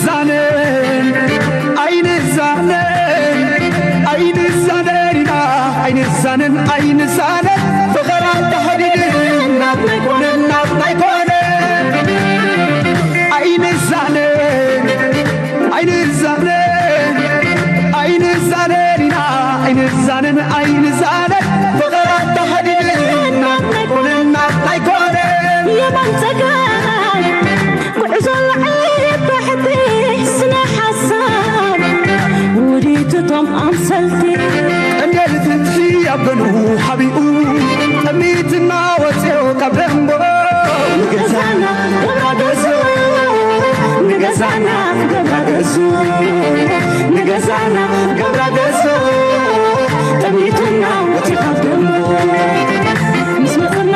ዛነን ኣይንዛነን ኣይንዛነን ኢና ኣይንዛነን ኣይንዛነን ፍቕራ ተሓዲድን ናብ ናይ ኮነን ናብ ናይ ኮነን ኣይንዛነን ኣይንዛነን ኣይንዛነን ኢና ኣይንዛነን ኣይንዛነን ፍቕራ ተሓዲድን ናብ ናይ ኮነን ናብ ናይ ኮነን የማን ጸጋም ጉዕዞ ላዕሊ ታሕቲ ስነ ሓሳብ ውዲትቶም ኣምሰልቲ ቀንዴል ፍትሒ ኣብ ገኑ ሓቢኡ ጠሚትና ወፅዮ ካብ ደንቦ ንገዛና ገብራ ገዞ ንገዛና ገብራ ገዞ ንገዛና ገብራ ገዞ ጠሚትና ወፅዮ ካብ ደንቦ ምስ መፅና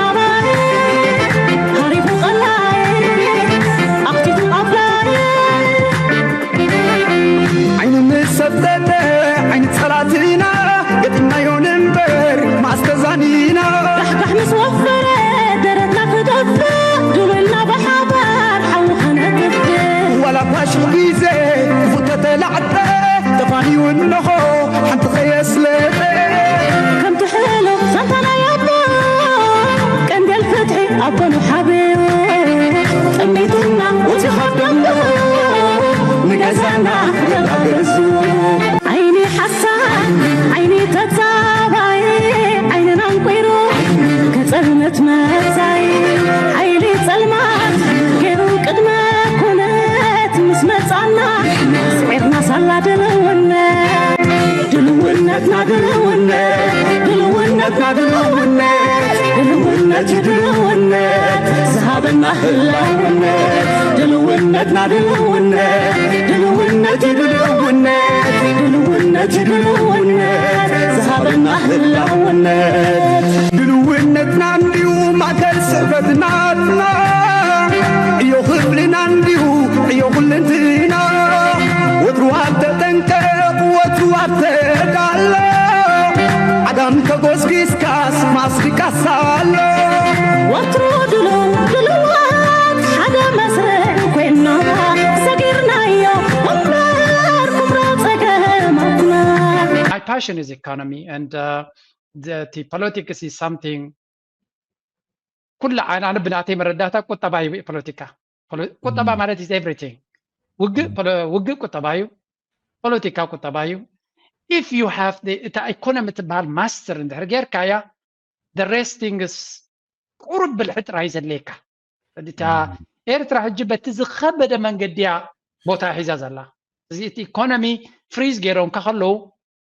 ሃሪፉ ቀላይ ኣኽቲቱ ኣፍላይ ዓይኑ ምስ ሰብተተ ዓይኒ ጸላትና ገጢምናዮ ንንበር ማስተዛኒና ራሕጋሕ ምስ ወፈረ ደረትና ክደፍእ ድልውልና ብሓባር ሓዊ ከነጥፍእ ዋላ ፋሽል ግዜ ክፉተተ ላዕጠ ተፋንዩ እንሆ ሓንቲ ከየስለጠ ከምቲ ሕሉፍ ዛንታ ናይ ኣቦ ቀንዴል ፍትሒ ኣቦ ንሓብዮ ጠሚትና እቲ ካብ ደንቡ ንገዛና ገዛ ገዙ ዓይኒ ሓሳድ ዓይኒ ተጻባይ ዓይንና እንቁይሩ ከጸልመት መጻይ ሓይሊ ጸልማት ገይሩ ቅድመ ኩነት ምስ መጻና ስዒርና ሳላ ድልውነት ድልውነትና ድልውነት ድልውነትና ድልውነት ድልውነት እዩ ድልውነት ዝሃበና ህላውነት ድልውነትና ድልውነት ድልውነት እዩ ድልውነት ድልውነት እዩ ድልውነት ዝሃበና ህላውነት ድልውነትና እንዲዩ ማእከል ስዕበትናትና ዕዮ ክፍልና እንዲዩ ዕዮ ኩልንትና ወትሩ ኣብ ተጠንቀቕ ወትሩ ኣብ ተዳሎ ዓጋም ተጎስጊስካስ ማስቲካስ ኣሎ ወትሩ ድሉ ድልዋት ሓደ መስርዕ ኮይና ሰጊርናዮ እምበር ኩምራ ጸገማትና My passion is economy and uh, the, the politics is something ኩሉ ኣነ ብናተይ መረዳእታ ቁጠባ እዩ ፖለቲካ ቁጠባ ማለት is everything ውግእ ውግእ ቁጠባ እዩ ፖለቲካ ቁጠባ እዩ if you have እታ ኢኮኖሚ ትበሃል master እንድሕር ጌርካያ the rest things ቁሩብ ብልሒ ጥራይ ዘድልየካ እታ ኤርትራ ሕጂ በቲ ዝኸበደ መንገዲ እያ ቦታ ሒዛ ዘላ እዚ እቲ ኢኮኖሚ freeze ገይሮምካ ከለዉ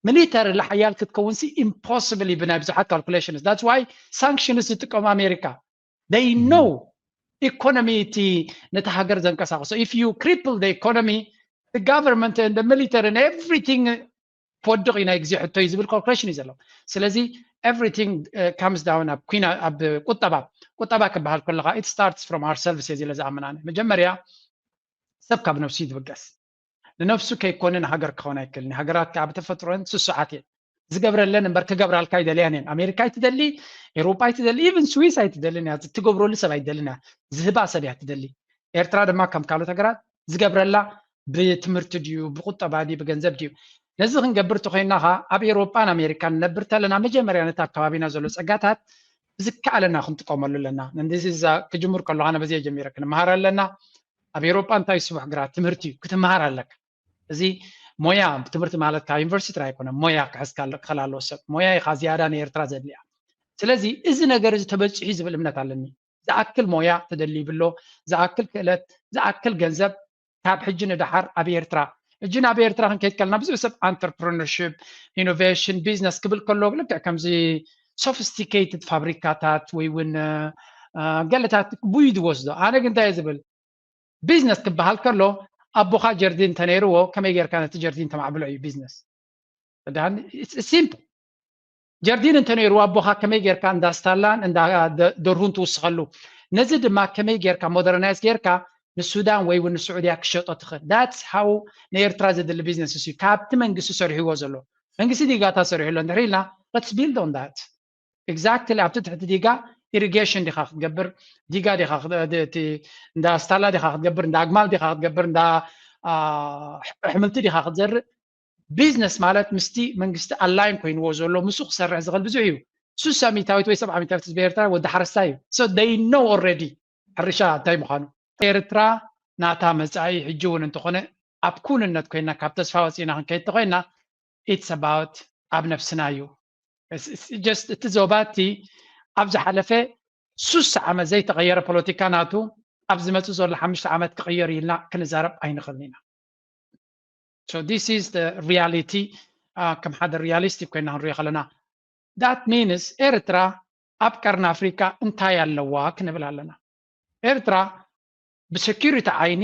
military ሓያል ክትከውን ሲ impossible እዩ ብናይ ብዙሓት calculations that's why sanctions ዝጥቀሙ ኣሜሪካ they know economy እቲ ነቲ ሃገር ዘንቀሳቅሶ if you cripple the economy the government and the military and everything ክወድቕ እዩ ናይ ግዜ ሕቶ እዩ ዝብል calculation እዩ ዘሎ ስለዚ everything comes down ኣብ ኩና ኣብ ቁጠባ ቁጠባ ክበሃል ከለካ it starts from ourselves እየ ኢለ ዝኣምን ኣነ መጀመርያ ሰብ ካብ ነብሱ እዩ ዝብገስ ንነብሱ ከይኮነ ንሃገር ክኸውን ኣይክእልን ሃገራት ከዓ ብተፈጥሮን ስሱዓት እየን ዝገብረለን እምበር ክገብራልካ ኣይደልያን እየን ኣሜሪካ ኣይትደሊ ኤሮጳ ኣይትደሊ even ስዊስ ኣይትደልን እያ ትገብረሉ ሰብ ኣይትደልን እያ ዝህባ ሰብ እያ ትደሊ ኤርትራ ድማ ከም ካልኦት ሃገራት ዝገብረላ ብትምህርቲ ድዩ ብቁጠባ ድዩ ብገንዘብ ድዩ ነዚ ክንገብር ተኮይና ከ ኣብ ኤሮጳን ኣሜሪካን ንነብር ተለና መጀመርያ ነቲ ኣብ ከባቢና ዘሎ ጸጋታት ብዝከኣለና ክንጥቀመሉ ኣለና ንዚ ክጅምር ከለካ ነበዚ ጀሚረ ክንመሃር ኣለና ኣብ ኤሮጳ እንታይ ስቡሕ ግራት ትምህርቲ እዩ ክትመሃር ኣለካ እዚ ሞያ ትምህርቲ ማለት ካብ ዩኒቨርሲቲ ጥራይ ኣይኮነ ሞያ ክሕዝካ ክኽእል ኣለዎ ሰብ ሞያ ኢኻ ዝያዳ ንኤርትራ ዘድልያ ስለዚ እዚ ነገር እዚ ተበፂሑ ዝብል እምነት ኣለኒ ዝኣክል ሞያ ተደልዩ ይብሎ ዝኣክል ክእለት ዝኣክል ገንዘብ ካብ ሕጂ ንደሓር ኣብ ኤርትራ ሕጂ ናብ ኤርትራ ክንከይድ ከለና ብዙሕ ሰብ entrepreneurship innovation business ክብል ከሎ ልክዕ ከምዚ sophisticated ፋብሪካታት ወይ እውን ገለታት ብዩ ዝወስዶ ኣነ ግን እንታይ ዝብል ቢዝነስ ክበሃል ከሎ ኣቦኻ ጀርዲን እንተነይርዎ ከመይ ጌርካ ነቲ ጀርዲን ተማዕብሎ እዩ ቢዝነስ simple ጀርዲን እንተነይርዎ ኣቦኻ ከመይ ጌርካ እንዳ ስታላን እንዳ ደርሁን ትውስኸሉ ነዚ ድማ ከመይ ጌርካ ሞደርናይዝ ጌርካ ንሱዳን ወይ እውን ንስዑድያ ክሸጦ ትኽእል that's how ንኤርትራ ዘድሊ ቢዝነስ እሱ ካብቲ መንግስቲ ሰሪሕዎ ዘሎ መንግስቲ ዲጋታ ሰሪሑ ኣሎ እንድሕር ኢልና let's build on that exactly ኣብቲ ትሕቲ ዲጋ ኢሪጌሽን ዲኻ ክትገብር ዲጋ ዲኻ እንዳ ስታላ ዲኻ ክትገብር እንዳ ኣግማል ዲኻ ክትገብር እንዳ ኣሕምልቲ ዲኻ ክትዘርእ? ቢዝነስ ማለት ምስቲ መንግስቲ ኣላይን ኮይንዎ ዘሎ ምስኡ ክሰርሕ ዝኽእል ብዙሕ እዩ። ሱሳ ሚታዊት ወይ ሰብዓ ሚታዊት ህዝቢ ኤርትራ ወዲ ሓረስታይ እዩ። So they know already ሕርሻ እንታይ ምዃኑ። ኤርትራ ናታ መጻኢ ሕጂ እውን እንተኾነ ኣብ ኩንነት ኮይና ካብ ተስፋ ወጺና ክንከይድ ተኾይና it's about ኣብ ነፍስና እዩ። Just እቲ ዞባ እቲ ኣብ ዝሓለፈ ሱሳ ዓመት ዘይተቐየረ ፖለቲካ ናቱ ኣብ ዝመጽእ ዘሎ ሓሙሽተ ዓመት ክቕየር ኢልና ክንዛረብ ኣይንኽእልን ኢና። So this is the reality. ከም ሓደ ሪያሊስቲክ ኮይና ክንሪኦ ከለና that means ኤርትራ ኣብ ቀርኒ ኣፍሪካ እንታይ ኣለዋ ክንብል ኣለና። ኤርትራ ብሰኪሪቲ ዓይኒ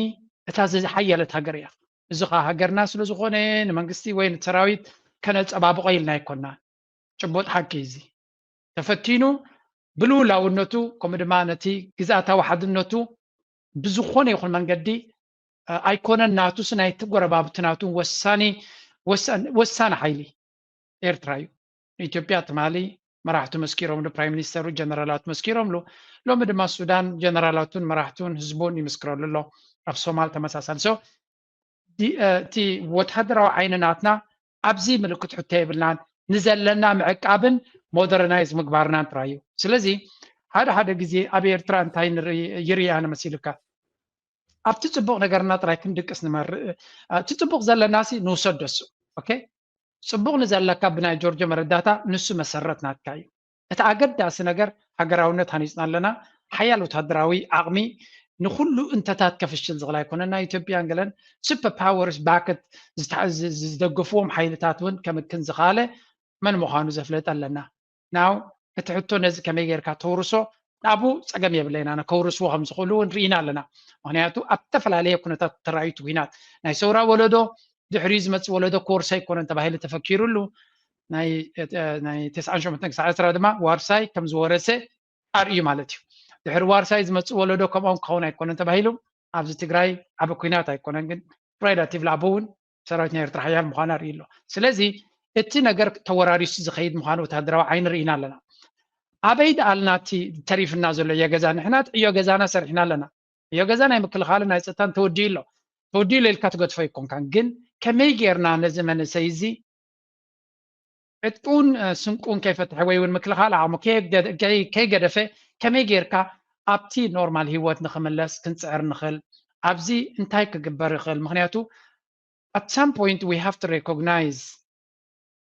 እታ ዝሓየለት ሃገር እያ። እዚ ከዓ ሃገርና ስለ ዝኾነ ንመንግስቲ ወይ ንሰራዊት ከነፀባብቆ ኢልና ኣይኮናን። ጭቡጥ ሓቂ እዚ ተፈቲኑ ብልውላውነቱ ከምኡ ድማ ነቲ ግዝኣታዊ ሓድነቱ ብዝኾነ ይኹን መንገዲ ኣይኮነን ናቱስ ናይቲ ጎረባብቲ ናቱ ወሳኒ ወሳኒ ሓይሊ ኤርትራ እዩ። ንኢትዮጵያ ትማሊ መራሕቱ መስኪሮምሉ፣ ፕራይም ሚኒስተሩ ጀነራላቱ መስኪሮምሉ። ሎሚ ድማ ሱዳን ጀነራላቱን መራሕቱን ህዝቡን ይምስክረሉ ኣሎ። ኣብ ሶማል ተመሳሳሊ። So እቲ ወታደራዊ ዓይኒ ናትና ኣብዚ ምልክት ሕቶ የብልናን። ንዘለና ምዕቃብን ሞደርናይዝ ምግባርናን ጥራይ እዩ። ስለዚ ሓደ ሓደ ግዜ ኣብ ኤርትራ እንታይ ይርኢ ኣነ መሲልካ ኣብቲ ጽቡቕ ነገርና ጥራይ ክንድቅስ ንመርእ። እቲ ጽቡቕ ዘለና ሲ ንውሰዶ እሱ። ኦኬ፣ ጽቡቕ ንዘለካ ብናይ ጆርጆ መረዳታ ንሱ መሰረት ናትካ እዩ። እቲ ኣገዳሲ ነገር ሃገራውነት ሃኒጽና ኣለና። ሓያል ወታደራዊ ዓቕሚ ንኹሉ እንተታት ከፍሽል ዝኽእል ኣይኮነን። ናይ ኢትዮጵያን ገለን ሱፐር ፓወርስ ባክት ዝደገፍዎም ሓይልታት እውን ከምክን ዝኻለ መን ምዃኑ ዘፍለጠ ኣለና። ናው እቲ ሕቶ ነዚ ከመይ ጌርካ ተውርሶ ናብኡ ጸገም የብለይና። ከውርስዎ ከም ዝኽእሉ እውን ርኢና ኣለና። ምክንያቱ ኣብ ዝተፈላለየ ኩነታት ተራእዩ እቲ ኩናት ናይ ሰውራ ወለዶ ድሕሪኡ ዝመጽእ ወለዶ ክወርሶ ኣይኮነን ተባሂሉ ተፈኪሩሉ ናይ ናይ ተስዓን ሸሞንተን ክሳዕ ዕስራ ድማ ዋርሳይ ከም ዝወረሰ ኣርእዩ ማለት እዩ። ድሕሪ ዋርሳይ ዝመጽእ ወለዶ ከምኦም ክኸውን ኣይኮነን ተባሂሉ ኣብዚ ትግራይ ዓቢ ኩናት ኣይኮነን፣ ግን ሬላቲቭሊ ኣብኡ እውን ሰራዊት ናይ ኤርትራ ሓያል ምዃኑ ኣርእዩ ኣሎ። ስለዚ እቲ ነገር ተወራሪሱ ዝኸይድ ምዃኑ ወታደራዊ ዓይኒ ርኢና ኣለና። ኣበይ ደኣልና እቲ ተሪፍና ዘሎ ዕዮ ገዛ? ንሕና እቲ ዕዮ ገዛና ሰሪሕና ኣለና። ዕዮ ገዛ ናይ ምክልኻልን ናይ ጸጥታን ተወዲኡ ኣሎ። ተወዲኡ ኣሎ ኢልካ ትገድፎ ኣይኮንካን፣ ግን ከመይ ጌርና ነዚ መንእሰይ እዚ ዕጥቁን ስንቁን ከይፈትሐ ወይ እውን ምክልኻል ዓቕሙ ከይገደፈ ከመይ ጌርካ ኣብቲ ኖርማል ህይወት ንክምለስ ክንፅዕር ንኽእል? ኣብዚ እንታይ ክግበር ይኽእል? ምክንያቱ at some point we have to recognize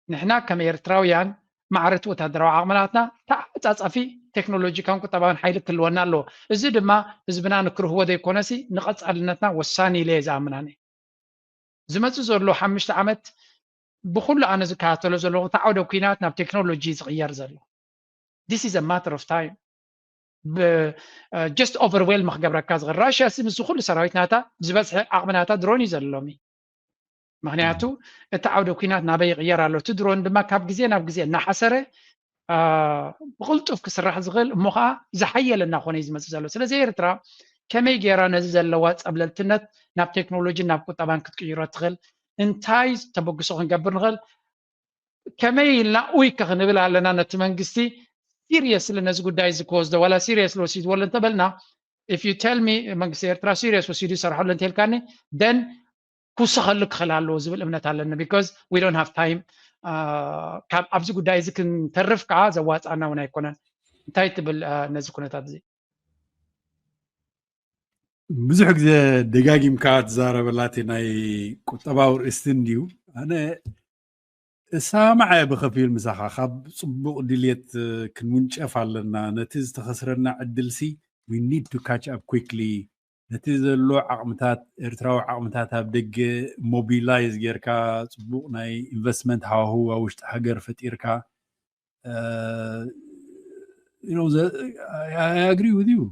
ንሕና ከም ኤርትራውያን ማዕረ እቲ ወታደራዊ ዓቕምናትና ተዓጻጻፊ ቴክኖሎጂካን ቁጠባውን ሓይሊ ክህልወና ኣለዎ። እዚ ድማ ህዝብና ንክርህዎ ዘይኮነሲ ንቐጻልነትና ወሳኒ ኢለ እየ ዝኣምናኒ። ዝመፅእ ዘሎ ሓሙሽተ ዓመት ብኩሉ ኣነ ዝከታተሎ ዘለኹ እቲ ዓውደ ኩናት ናብ ቴክኖሎጂ ዝቕየር ዘሎ this is a matter of time። ጀስት ኦቨርዌልም ክገብረካ ዝኽእል ራሽያ ሲ ምስ ኩሉ ሰራዊት ናታ ዝበዝሐ ዓቕሚ ናታ ድሮን እዩ ዘለሎሚ። ምክንያቱ እቲ ዓውደ ኩናት ናበይ ይቕየር ኣሎ። እቲ ድሮን ድማ ካብ ግዜ ናብ ግዜ እናሓሰረ ብቕልጡፍ ክስራሕ ዝኽእል እሞ ከዓ ዝሓየለ እናኾነ እዩ ዝመፅእ ዘሎ። ስለዚ ኤርትራ ከመይ ገይራ ነዚ ዘለዋ ፀብለልትነት ናብ ቴክኖሎጂን ናብ ቁጠባን ክትቅይሮ ትኽእል? እንታይ ተበግሶ ክንገብር ንኽእል? ከመይ ኢልና ኡይ ከ ክንብል ኣለና ነቲ መንግስቲ ሲሪየስሊ ነዚ ጉዳይ እዚ ክወስዶ ዋላ ሲሪየስሊ ወሲድዎ ኣሎ እንተበልና if you tell me መንግስቲ ኤርትራ ሲሪየስ ወሲዱ ይሰርሐሉ እንተልካኒ then ክውሰኸሉ ክኽእል ኣለዎ ዝብል እምነት ኣለኒ። Because we don't have time። ካብ ኣብዚ ጉዳይ እዚ ክንተርፍ ከዓ ዘዋፅኣና እውን ኣይኮነን። እንታይ ትብል ነዚ ኩነታት እዚ? ብዙሕ ግዜ ደጋጊምካ ትዛረበላ እቲ ናይ ቁጠባዊ ርእስቲ እንድዩ። ኣነ እሰማማዕ እየ ብኸፊል ምሳኻ። ካብ ፅቡቕ ድልየት ክንውንጨፍ ኣለና። ነቲ ዝተኸስረና ዕድልሲ we need to catch up quickly። ነቲ ዘሎ ዓቕምታት፣ ኤርትራዊ ዓቕምታት ኣብ ደገ ሞቢላይዝ ጌርካ ፅቡቕ ናይ ኢንቨስትመንት ሃዋህው ኣብ ውሽጢ ሃገር ፈጢርካ I agree with you።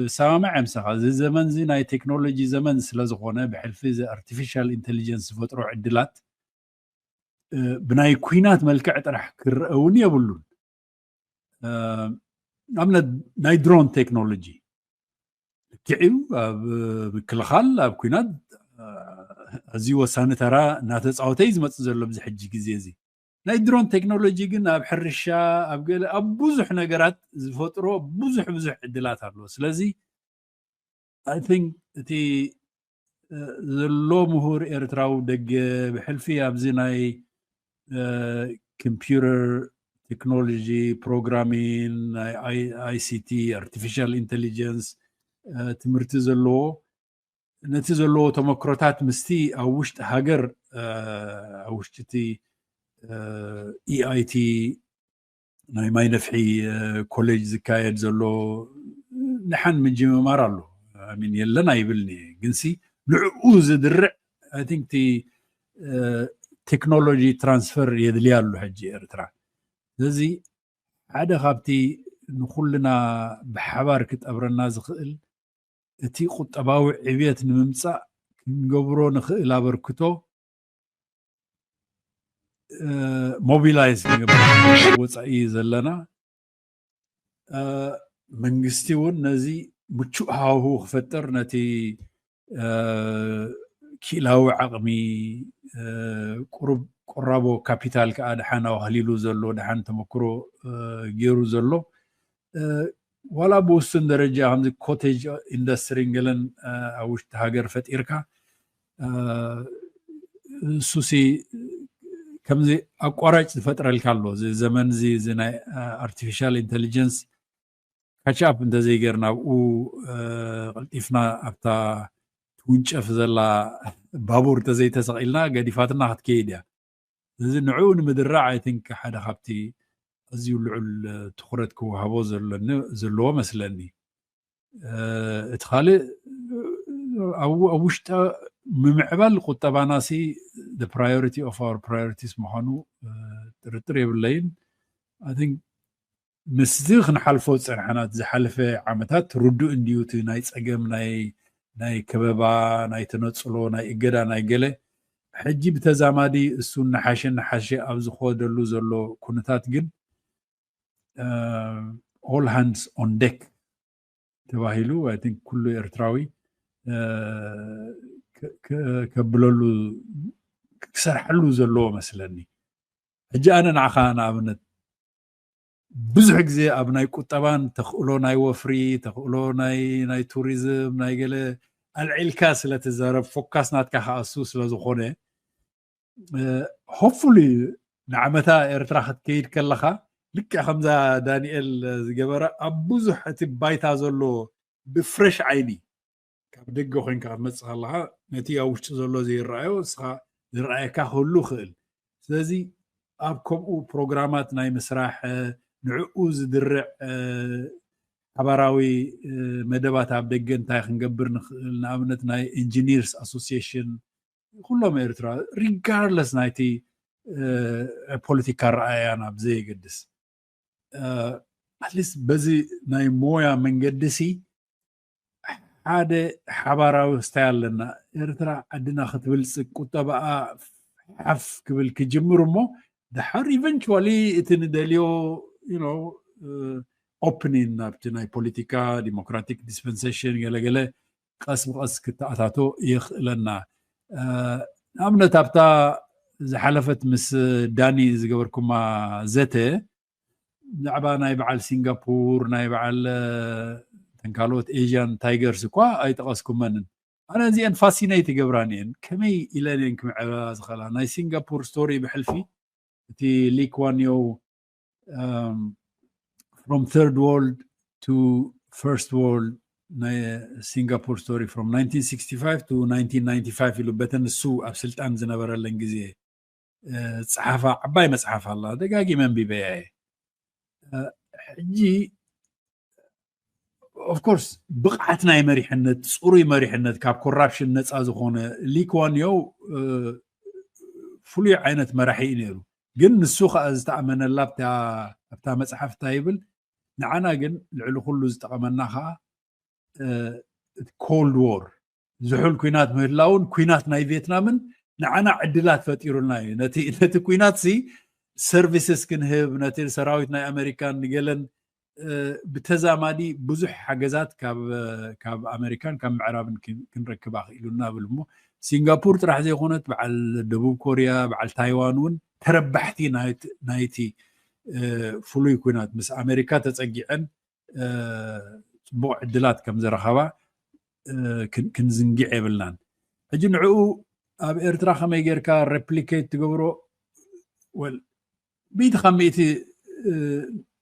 እሰማማዕ እየ ምሳኻ። እዚ ዘመን እዚ ናይ ቴክኖሎጂ ዘመን ስለ ዝኾነ ብሕልፊ እዚ ኣርቲፊሻል ኢንቴሊጀንስ ዝፈጥሮ ዕድላት ብናይ ኩናት መልክዕ ጥራሕ ክረአ እውን የብሉን። ኣብነት ናይ ድሮን ቴክኖሎጂ ልክዕ እዩ። ኣብ ምክልኻል ኣብ ኩናት ኣዝዩ ወሳኒ ተራ እናተፃወተ እዩ ዝመፅእ ዘሎ ኣብዚ ሕጂ ግዜ እዚ። ናይ ድሮን ቴክኖሎጂ ግን ኣብ ሕርሻ ኣብ ገለ ኣብ ብዙሕ ነገራት ዝፈጥሮ ብዙሕ ብዙሕ ዕድላት ኣለዎ። ስለዚ I think እቲ ዘሎ ምሁር ኤርትራዊ ደገ ብሕልፊ ኣብዚ ናይ ኮምፒውተር ቴክኖሎጂ፣ ፕሮግራሚን፣ ናይ ኣይሲቲ፣ ኣርቲፊሻል ኢንቴሊጀንስ ትምህርቲ ዘለዎ፣ ነቲ ዘለዎ ተመክሮታት ምስቲ ኣብ ውሽጢ ሃገር ኣብ ውሽጢ እቲ ኢኣይቲ ናይ ማይ ነፍሒ ኮሌጅ ዝካየድ ዘሎ ደሓን ምጅምማር ኣሎ። ሚን የለን ኣይብልኒ፣ ግንሲ ንዕኡ ዝድርዕ ኣይ ቲንክ እቲ ቴክኖሎጂ ትራንስፈር የድልያ ኣሎ ሕጂ ኤርትራ። ስለዚ ሓደ ካብቲ ንኩልና ብሓባር ክጠብረና ዝኽእል እቲ ቁጠባዊ ዕብየት ንምምፃእ ክንገብሮ ንኽእል ኣበርክቶ ሞቢላይዝ ንገብር ወፃኢ ዘለና መንግስቲ እውን ነዚ ምቹእ ሃዋሁ ክፈጥር ነቲ ክኢላዊ ዓቕሚ ቁሩብ ቁራቦ ካፒታል ከዓ ደሓን ኣዋህሊሉ ዘሎ ደሓን ተመክሮ ገይሩ ዘሎ ዋላ ብውሱን ደረጃ ከምዚ ኮቴጅ ኢንዱስትሪን ገለን ኣብ ውሽጢ ሃገር ፈጢርካ እሱሲ ከምዚ ኣቋራጭ ዝፈጥረልካ ኣሎ። እዚ ዘመን እዚ እዚ ናይ ኣርቲፊሻል ኢንቴሊጀንስ ካቻፕ እንተዘይገርና ኣብኡ ቀልጢፍና ኣብታ ትውንጨፍ ዘላ ባቡር እንተዘይተሰቒልና ገዲፋትና ክትከይድ እያ። ስለዚ ንዕኡ ንምድራዕ ኣይ ቲንክ ሓደ ካብቲ ኣዝዩ ልዑል ትኹረት ክወሃቦ ዘለዎ መስለኒ። እቲ ካልእ ኣብ ውሽጢ ምምዕባል ቁጠባና ሲ ፕራዮሪቲ ኦፍ ኣወር ፕራዮሪቲስ ምዃኑ ጥርጥር የብለይን። ኣይ ቲንክ ምስዚ ክንሓልፎ ዝፀንሐና ዝሓለፈ ዓመታት ርዱእ እንድዩ እቲ ናይ ፀገም ናይ ከበባ ናይ ተነፅሎ ናይ እገዳ ናይ ገለ ሕጂ ብተዛማዲ እሱ እናሓሸ እናሓሸ ኣብ ዝኸደሉ ዘሎ ኩነታት ግን all hands on deck ተባሂሉ ኣይ ቲንክ ኩሉ ኤርትራዊ ከብለሉ ክሰርሐሉ ዘለዎ መስለኒ። ሕጂ ኣነ ንዓኻ ንኣብነት ብዙሕ ግዜ ኣብ ናይ ቁጠባን ተኽእሎ ናይ ወፍሪ ተኽእሎ ናይ ናይ ቱሪዝም ናይ ገለ ኣልዒልካ ስለ ትዛረብ ፎካስ ናትካ ከኣሱ ስለ ዝኾነ ሆፕፉሊ ንዓመታ ኤርትራ ክትከይድ ከለኻ ልክዕ ከምዛ ዳንኤል ዝገበረ ኣብ ብዙሕ እቲ ባይታ ዘሎ ብፍረሽ ዓይኒ ካብ ደገ ኮይንካ ክትመፅእ ከለካ ነቲ ኣብ ውሽጢ ዘሎ ዘይረኣዮ እስኻ ዝረኣየካ ክህሉ ይኽእል። ስለዚ ኣብ ከምኡ ፕሮግራማት ናይ ምስራሕ ንዕኡ ዝድርዕ ሓባራዊ መደባት ኣብ ደገ እንታይ ክንገብር ንኽእል ንኣብነት ናይ ኢንጂኒርስ ኣሶሲሽን ኩሎም ኤርትራ ሪጋርድለስ ናይቲ ፖለቲካ ረኣያና ብዘየገድስ ኣትሊስት በዚ ናይ ሞያ መንገዲ ሲ ሓደ ሓባራዊ ስታይ ኣለና። ኤርትራ ዓድና ክትብልፅግ ቁጠባኣ ሓፍ ክብል ክጅምር እሞ ድሓር ኢቨንቹዋሊ እቲ ንደልዮ ኦፕኒን ናብቲ ናይ ፖለቲካ ዲሞክራቲክ ዲስፐንሴሽን ገለገለ ቀስ ብቀስ ክተኣታቶ የኽእለና። ንኣብነት ኣብታ ዝሓለፈት ምስ ዳኒ ዝገበርኩማ ዘተ ብዛዕባ ናይ በዓል ሲንጋፖር ናይ በዓል ተንካልኦት ኤዥያን ታይገርስ እኳ ኣይጠቐስኩመንን። ኣነ እዚአን ፋሲነይት ይገብራን እየን። ከመይ ኢለን እየን ክምዕበባ ዝኽእላ? ናይ ሲንጋፖር ስቶሪ ብሕልፊ እቲ ሊ ኩዋን ዮው from third world to first world ናይ ሲንጋፖር ስቶሪ from nineteen sixty-five to nineteen ninety-five ኢሉ በተን ንሱ ኣብ ስልጣን ዝነበረለን ግዜ ጸሓፋ ዓባይ መጽሓፍ ኣላ ደጋጊመ ኣንቢበያ እየ። ሕጂ ኦፍኮርስ ብቕዓት ናይ መሪሕነት ፅሩይ መሪሕነት ካብ ኮራፕሽን ነፃ ዝኾነ ሊ ኩዋን ዮው ፍሉይ ዓይነት መራሒ እዩ ነይሩ። ግን ንሱ ከዓ ዝተኣመነላ ኣብታ መፅሓፍ እንታይ ይብል ንዓና ግን ልዕሊ ኩሉ ዝጠቐመና ከዓ ኮልድ ዎር ዝሑል ኩናት ምህላውን ኩናት ናይ ቪየትናምን ንዓና ዕድላት ፈጢሩልና እዩ። ነቲ ኩናት ሲ ሰርቪስስ ክንህብ ነቲ ሰራዊት ናይ ኣሜሪካን ንገለን ብተዛማዲ ብዙሕ ሓገዛት ካብ ኣሜሪካን ካብ ምዕራብን ክንረክብ ኣኽኢሉና ብል እሞ ሲንጋፖር ጥራሕ ዘይኮነት በዓል ደቡብ ኮርያ በዓል ታይዋን እውን ተረባሕቲ ናይቲ ፍሉይ ኩናት ምስ ኣሜሪካ ተፀጊዐን ፅቡቕ ዕድላት ከም ዝረኸባ ክንዝንግዕ የብልናን። ሕጂ ንዕኡ ኣብ ኤርትራ ከመይ ጌርካ replicate ትገብሮ? Well፣ ሚእቲ ካብ ሚእቲ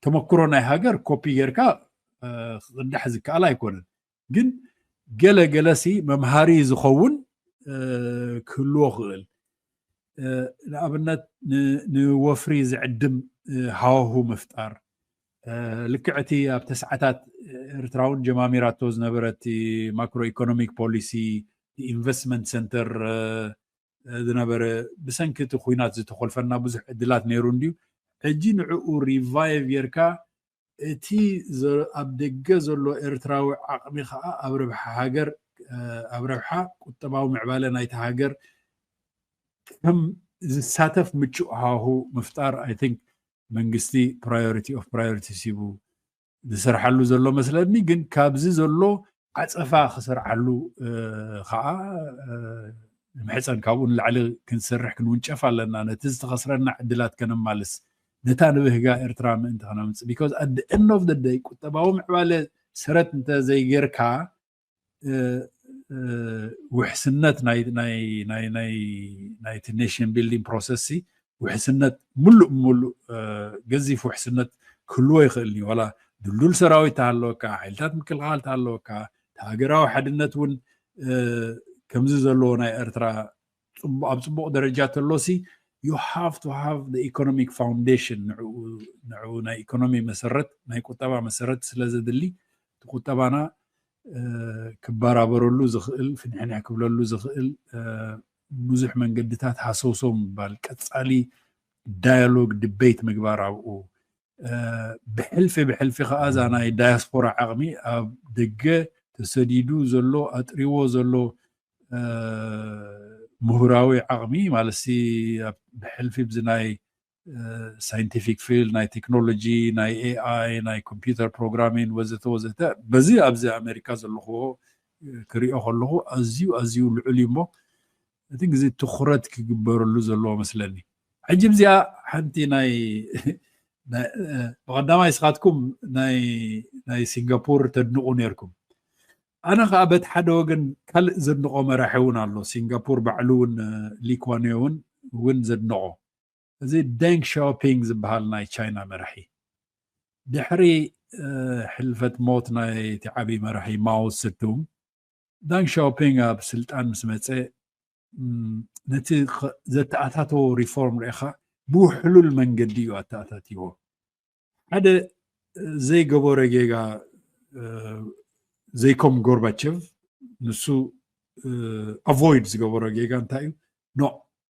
ተመክሮ ናይ ሃገር ኮፒ ጌርካ ክቕዳሕ ዝከኣል ኣይኮነን። ግን ገለ ገለሲ መምሃሪ ዝኸውን ክህልዎ ክእል። ንኣብነት ንወፍሪ ዝዕድም ሃዋሁ ምፍጣር፣ ልክዕ እቲ ኣብ ተስዓታት ኤርትራ እውን ጀማሚራቶ ዝነበረ እቲ ማክሮ ኢኮኖሚክ ፖሊሲ፣ ኢንቨስትመንት ሰንተር ዝነበረ፣ ብሰንኪ እቲ ኩናት ዝተኮልፈና ብዙሕ ዕድላት ነይሩ እንድዩ። ሕጂ ንዕኡ revive ጌርካ እቲ ኣብ ደገ ዘሎ ኤርትራዊ ዓቕሚ ከዓ ኣብ ረብሓ ሃገር፣ ኣብ ረብሓ ቁጠባዊ ምዕባለ ናይቲ ሃገር ከም ዝሳተፍ ምቹእ ሃዋሁ ምፍጣር፣ I think፣ መንግስቲ priority of priorities ሂቡ ዝሰርሓሉ ዘሎ መስለኒ። ግን ካብዚ ዘሎ ዓፀፋ ክሰርዓሉ ከዓ ንምሕፀን፣ ካብኡ ንላዕሊ ክንሰርሕ ክንውንጨፍ ኣለና፣ ነቲ ዝተኸስረና ዕድላት ከነማልስ፣ ነታ ንብህጋ ኤርትራ ምእንቲ ከነምፅእ። Because at the end of the day ቁጠባዊ ምዕባለ ሰረት እንተዘይጌርካ ውሕስነት ናይቲ nation building process፣ ውሕስነት፣ ሙሉእ ሙሉእ ገዚፍ ውሕስነት ክህልዎ ይኽእል እዩ። ዋላ ድልዱል ሰራዊት ተሃለወካ፣ ሓይልታት ምክልኻል ተሃለወካ፣ ሃገራዊ ሓድነት እውን ከምዚ ዘለዎ ናይ ኤርትራ ኣብ ፅቡቕ ደረጃ ተሎሲ፣ you have to have the economic foundation። ንዕኡ ናይ ኢኮኖሚ መሰረት፣ ናይ ቁጠባ መሰረት ስለ ዘድሊ፣ እቲ ቁጠባና ክበራበረሉ ዝኽእል፣ ፍንሕንሕ ክብለሉ ዝኽእል ብዙሕ መንገድታት ሃሰውሰው ምባል፣ ቀፃሊ ዳያሎግ፣ ዲቤት ምግባር ኣብኡ፣ ብሕልፊ ብሕልፊ ከዓ እዛ ናይ ዳያስፖራ ዓቕሚ፣ ኣብ ደገ ተሰዲዱ ዘሎ፣ ኣጥሪዎ ዘሎ ምሁራዊ ዓቕሚ ማለት ሲ፣ ብሕልፊ ብዚ ናይ ሳይንቲፊክ ፊልድ፣ ናይ ቴክኖሎጂ፣ ናይ ኤኣይ፣ ናይ ኮምፒውተር ፕሮግራሚንግ ወዘተ ወዘተ፣ በዚ ኣብዚ ኣሜሪካ ዘለኹዎ ክሪኦ ከለኹ ኣዝዩ ኣዝዩ ልዑል እዩ እሞ፣ እቲ ግዜ ትኹረት ክግበረሉ ዘለዎ መስለኒ። ሕጂ እዚኣ ሓንቲ ናይ ብቐዳማይ ንስኻትኩም ናይ ሲንጋፖር ተድንቑ ነርኩም። ኣነ ከዓ በቲ ሓደ ወገን ካልእ ዘድንቖ መራሒ እውን ኣሎ። ሲንጋፖር ባዕሉ እውን ሊ ኳን ዩ እውን እውን ዘድንቖ፣ እዚ ደንግ ሻኦፒንግ ዝበሃል ናይ ቻይና መራሒ፣ ድሕሪ ሕልፈት ሞት ናይቲ ዓብዪ መራሒ ማኦ ስቱንግ፣ ዳንግ ሻኦፒንግ ኣብ ስልጣን ምስ መፀ ነቲ ዘተኣታተዎ ሪፎርም ርኢኻ ብውሕሉል መንገዲ እዩ ኣተኣታትይዎ። ሓደ ዘይገበሮ ጌጋ ዘይኮም ጎርባቸቭ ንሱ ኣቮይድ ዝገበሮ ጌጋ እንታይ እዩ? ኖ፣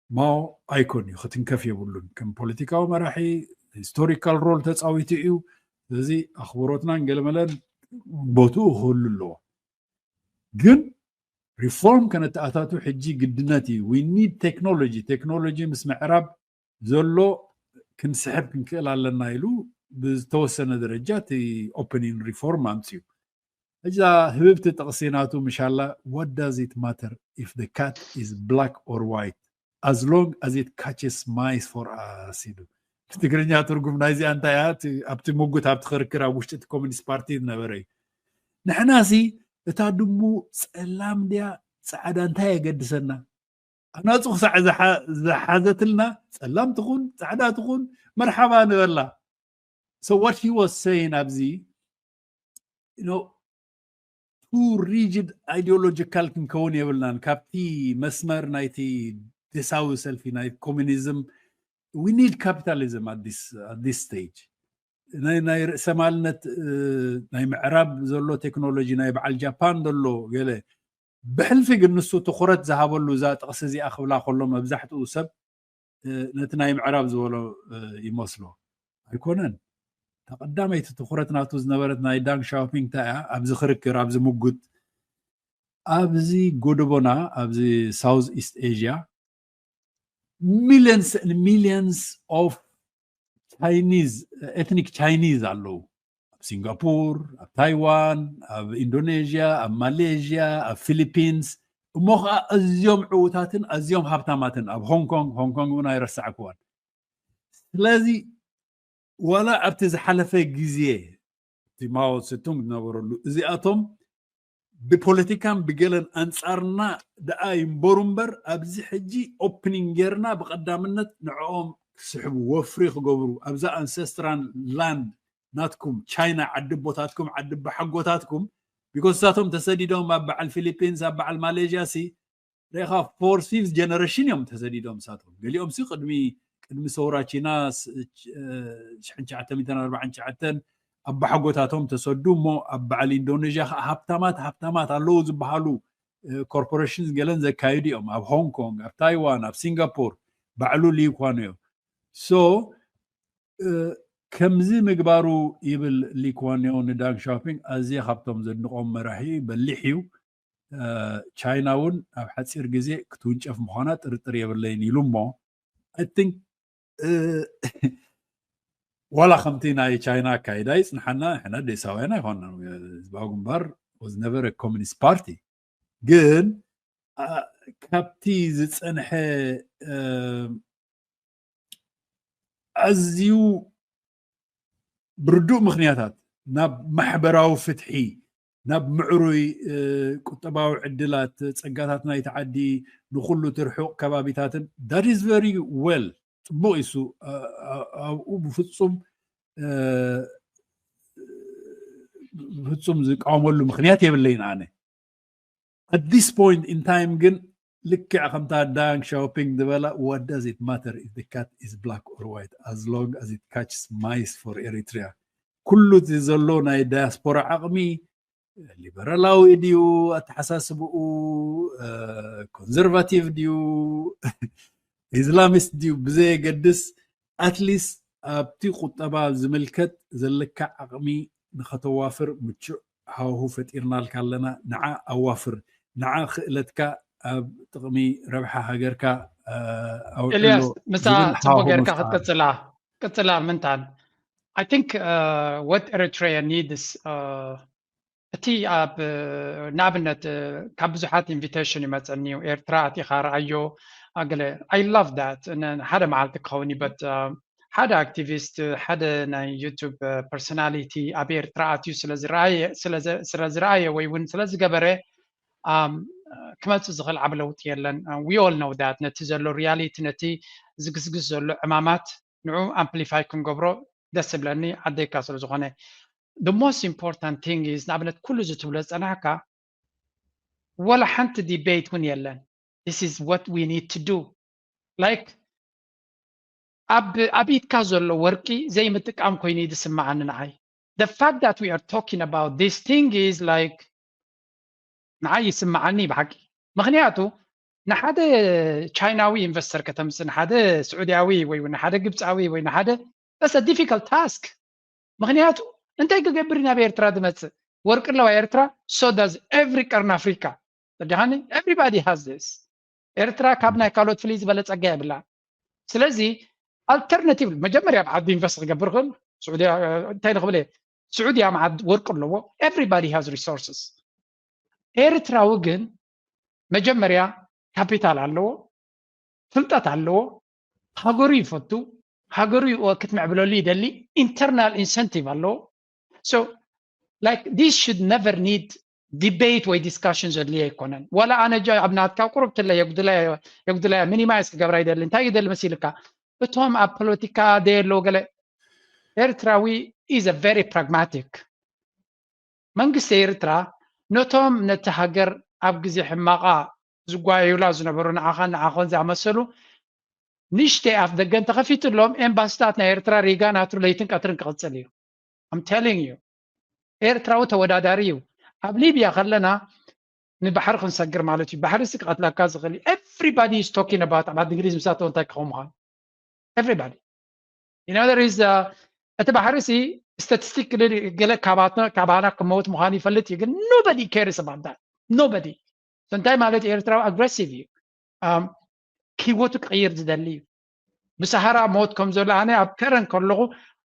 ማኦ ኣይኮን እዩ፣ ክትንከፍ የብሉን። ከም ፖለቲካዊ መራሒ ሂስቶሪካል ሮል ተፃዊቱ እዩ። ስለዚ ኣኽብሮትናን ገለመለን ቦትኡ ክህሉ ኣለዎ። ግን ሪፎርም ከነተኣታቱ ሕጂ ግድነት እዩ። We need technology። ቴክኖሎጂ ምስ ምዕራብ ዘሎ ክንስሕብ ክንክእል ኣለና ኢሉ ብዝተወሰነ ደረጃ እቲ ኦፕኒንግ ሪፎርም ኣምፅኡ። እዛ ህብብቲ ጥቕሲ ናቱ ምሻላ፣ what does it matter if the cat is black or white as long as it catches mice for us? ኢሉ። ብትግርኛ ትርጉም ናይዚኣ እንታይ እያ? ኣብቲ ሙጉት ኣብቲ ክርክር ኣብ ውሽጢ እቲ ኮሚኒስት ፓርቲ ዝነበረ እዩ። ንሕናሲ እታ ድሙ ፀላም ድያ ፃዕዳ እንታይ የገድሰና? ኣናፁ ክሳዕ ዝሓዘትልና ፀላም ትኹን ፃዕዳ ትኹን መርሓባ ንበላ። So what he was saying ኣብዚ ቱ ሪጅድ ኣይዲዮሎጂካል ክንከውን የብልናን። ካብቲ መስመር ናይቲ ደሳዊ ሰልፊ ናይ ኮሚኒዝም፣ we need capitalism at this stage። ናይ ርእሰማልነት ናይ ምዕራብ ዘሎ ቴክኖሎጂ ናይ በዓል ጃፓን ዘሎ ገለ ብሕልፊ ግን ንሱ ትኹረት ዝሃበሉ እዛ ጥቕሲ እዚኣ ክብላ ከሎ መብዛሕትኡ ሰብ ነቲ ናይ ምዕራብ ዝበሎ ይመስሎ። ኣይኮነን። ተቐዳመይቲ ትኹረት ናቱ ዝነበረት ናይ ዳንግ ሻኦፒንግ እንታይ እያ? ኣብዚ ክርክር፣ ኣብዚ ምጉት፣ ኣብዚ ጎደቦና፣ ኣብዚ ሳውዝ ኢስት ኤዥያ ሚሊየንስ ሚሊየንስ ኦፍ ቻይኒዝ፣ ኤትኒክ ቻይኒዝ ኣለዉ። ኣብ ሲንጋፖር፣ ኣብ ታይዋን፣ ኣብ ኢንዶኔዥያ፣ ኣብ ማሌዥያ፣ ኣብ ፊሊፒንስ፣ እሞ ከዓ ኣዝዮም ዕዉታትን ኣዝዮም ሃብታማትን ኣብ ሆንግ ኮንግ፣ ሆንግ ኮንግ እውን ኣይረሳዕክዋን። ስለዚ ዋላ ኣብቲ ዝሓለፈ ግዜ እቲ ማኦ ስቱንግ ዝነበረሉ እዚኣቶም ብፖለቲካን ብገለን ኣንጻርና ደኣ ይንበሩ እምበር ኣብዚ ሕጂ ኦፕኒንግ ጌርና ብቐዳምነት ንዕኦም ክስሕቡ ወፍሪ ክገብሩ ኣብዛ ኣንሰስትራል ላንድ ናትኩም ቻይና ዓዲ ኣቦታትኩም ዓዲ ኣቦሓጎታትኩም because እሳቶም ተሰዲዶም ኣብ በዓል ፊሊፒንስ ኣብ በዓል ማሌዥያ ሲ ርኢኻ ፎር ፊፍት ጀነሬሽን እዮም ተሰዲዶም እሳቶም ገሊኦም ሲ ቅድሚ ቅድሚ ሰውራ ቺና ሽሕን ትሽዓተ ሚእትን ኣርባዓን ትሽዓተን ኣባሓጎታቶም ተሰዱ እሞ ኣብ በዓል ኢንዶኔዥያ ከዓ ሃብታማት ሃብታማት ኣለዉ ዝበሃሉ ኮርፖሬሽን ገለን ዘካይዱ እዮም ኣብ ሆንግ ኮንግ ኣብ ታይዋን ኣብ ሲንጋፖር ባዕሉ ሊኳኖ እዩ so ከምዚ ምግባሩ ይብል ሊኳንዮ ንዳንግ ሻውፒንግ ኣዝየ ካብቶም ዘድንቆም መራሒ በሊሕ እዩ ቻይና እውን ኣብ ሓፂር ግዜ ክትውንጨፍ ምዃና ጥርጥር የብለይን ኢሉ እሞ I think ዋላ ከምቲ ናይ ቻይና ኣካይዳ ይፅንሓና ሕና ዴሳውያን ኣይኮና ህዝባዊ ግንባር was never a communist party ግን ካብቲ ዝፀንሐ ኣዝዩ ብርዱእ ምክንያታት ናብ ማሕበራዊ ፍትሒ ናብ ምዕሩይ ቁጠባዊ ዕድላት ጸጋታት ናይቲ ዓዲ ንኩሉ ትርሑቕ ከባቢታትን that is very well ጽቡቕ ይሱ ኣብኡ ብፍጹም ብፍጹም ዝቃወመሉ ምክንያት የብለይን ኣነ at this point in time ግን ልክዕ ከምታ ዳንግ ሻውፒንግ ዝበላ what does it matter if the cat is black or white as long as it catches mice for Eritrea ኩሉ እቲ ዘሎ ናይ ዳያስፖራ ዓቕሚ ሊበራላዊ ድዩ ኣተሓሳስብኡ ኮንዘርቫቲቭ ድዩ ኢስላሚስት ድዩ ብዘየገድስ ኣትሊስት ኣብቲ ቁጠባ ዝምልከት ዘለካ ዓቕሚ ንኸተዋፍር ምቹእ ሃዋሁ ፈጢርናልካ ኣለና ንዓ ኣዋፍር ንዓ ክእለትካ ኣብ ጥቕሚ ረብሓ ሃገርካ ኣውዕሎ ኤልያስ ምሳ ጽቡቅ ጌርካ ክትቅጽላ ቅጽላ ምንታን I think what Eritrea needs እቲ ኣብ ንኣብነት ካብ ብዙሓት invitation ይመፀኒ እዩ ኤርትራ ኣቲኻ ረኣዮ ኣገለ I love that ሓደ መዓልቲ ክኸውን እዩ but ሓደ activist ሓደ ናይ YouTube personality ኣብ ኤርትራ ኣትዩ ስለዝረኣየ ወይ እውን ስለዝገበረ ክመፅእ ዝኽእል ዓብ ለውጢ የለን we all know that ነቲ ዘሎ reality ነቲ ዝግስግስ ዘሎ ዕማማት ንዑ amplify ክንገብሮ ደስ ዝብለኒ ዓደይካ ስለ ዝኾነ the most important thing is ንኣብነት ኩሉ እዚ ትብሎ ዝፀናሕካ ወላ ሓንቲ debate እውን የለን this is what we need to do like ኣብ ኢድካ ዘሎ ወርቂ ዘይምጥቃም ኮይኑ እዩ ዝስምዓኒ ንዓይ the fact that we are talking about this thing is like ንዓይ ይስምዓኒ ብሓቂ ምክንያቱ ንሓደ ቻይናዊ ኢንቨስተር ከተምፅእ ንሓደ ስዑድያዊ ወይ ንሓደ ግብፃዊ ወይ ንሓደ that's a difficult task ምክንያቱ እንታይ ክገብር ናብ ኤርትራ ዝመፅእ ወርቂ ኣለዋ ኤርትራ so does every ቀርኒ ኣፍሪካ ተዲሃኒ everybody has this ኤርትራ ካብ ናይ ካልኦት ፍልይ ዝበለ ፀጋ የብላ ስለዚ alternative መጀመርያ ኣብ ዓዲ ኢንቨስት ክገብር ክእል ስዑድያ እንታይ ንክብል እየ ስዑድያ መዓድ ወርቂ ኣለዎ everybody has resources ኤርትራዊ ግን መጀመርያ ካፒታል ኣለዎ ፍልጠት ኣለዎ ሃገሩ ይፈቱ ሃገሩ ክትምዕብለሉ ይደሊ internal incentive ኣለዎ so like this should never need debate ወይ discussion ዘድልዮ ኣይኮነን ዋላ ኣነ ጃ ኣብ ናትካ ቁሩብ ትለ የጉድለያ minimize ክገብራ ይደሊ እንታይ ይደሊ መሲልካ እቶም ኣብ ፖለቲካ ደየለዉ ገለ ኤርትራዊ is a very pragmatic መንግስቲ ኤርትራ ነቶም ነቲ ሃገር ኣብ ግዜ ሕማቓ ዝጓየዩላ ዝነበሩ ንዓኻን ንዓኾን ዝኣመሰሉ ንሽተይ ኣፍ ደገን ተኸፊትሎም ኤምባስታት ናይ ኤርትራ ሪጋ ናቱ ለይትን ቀትርን ክቕጽል እዩ I'm telling you ኤርትራዊ ተወዳዳሪ እዩ ኣብ ሊብያ ከለና ንባሕሪ ክንሰግር ማለት እዩ ባሕሪ ሲ ክቐትለካ ዝኽእል everybody is talking about ኣብ ዓዲ እንግሊዝ ምሳቶ እንታይ ክኸውን ምዃኑ everybody you know there is እቲ ባሕሪ ሲ statistic ገለ ካባና ክመውት ምዃኑ ይፈልጥ እዩ ግን nobody cares about that nobody እንታይ ማለት ኤርትራዊ aggressive እዩ ህይወቱ ክቕይር ዝደሊ እዩ ብሰሃራ ሞት ከም ዘሎ ኣነ ኣብ ከረን ከለኹ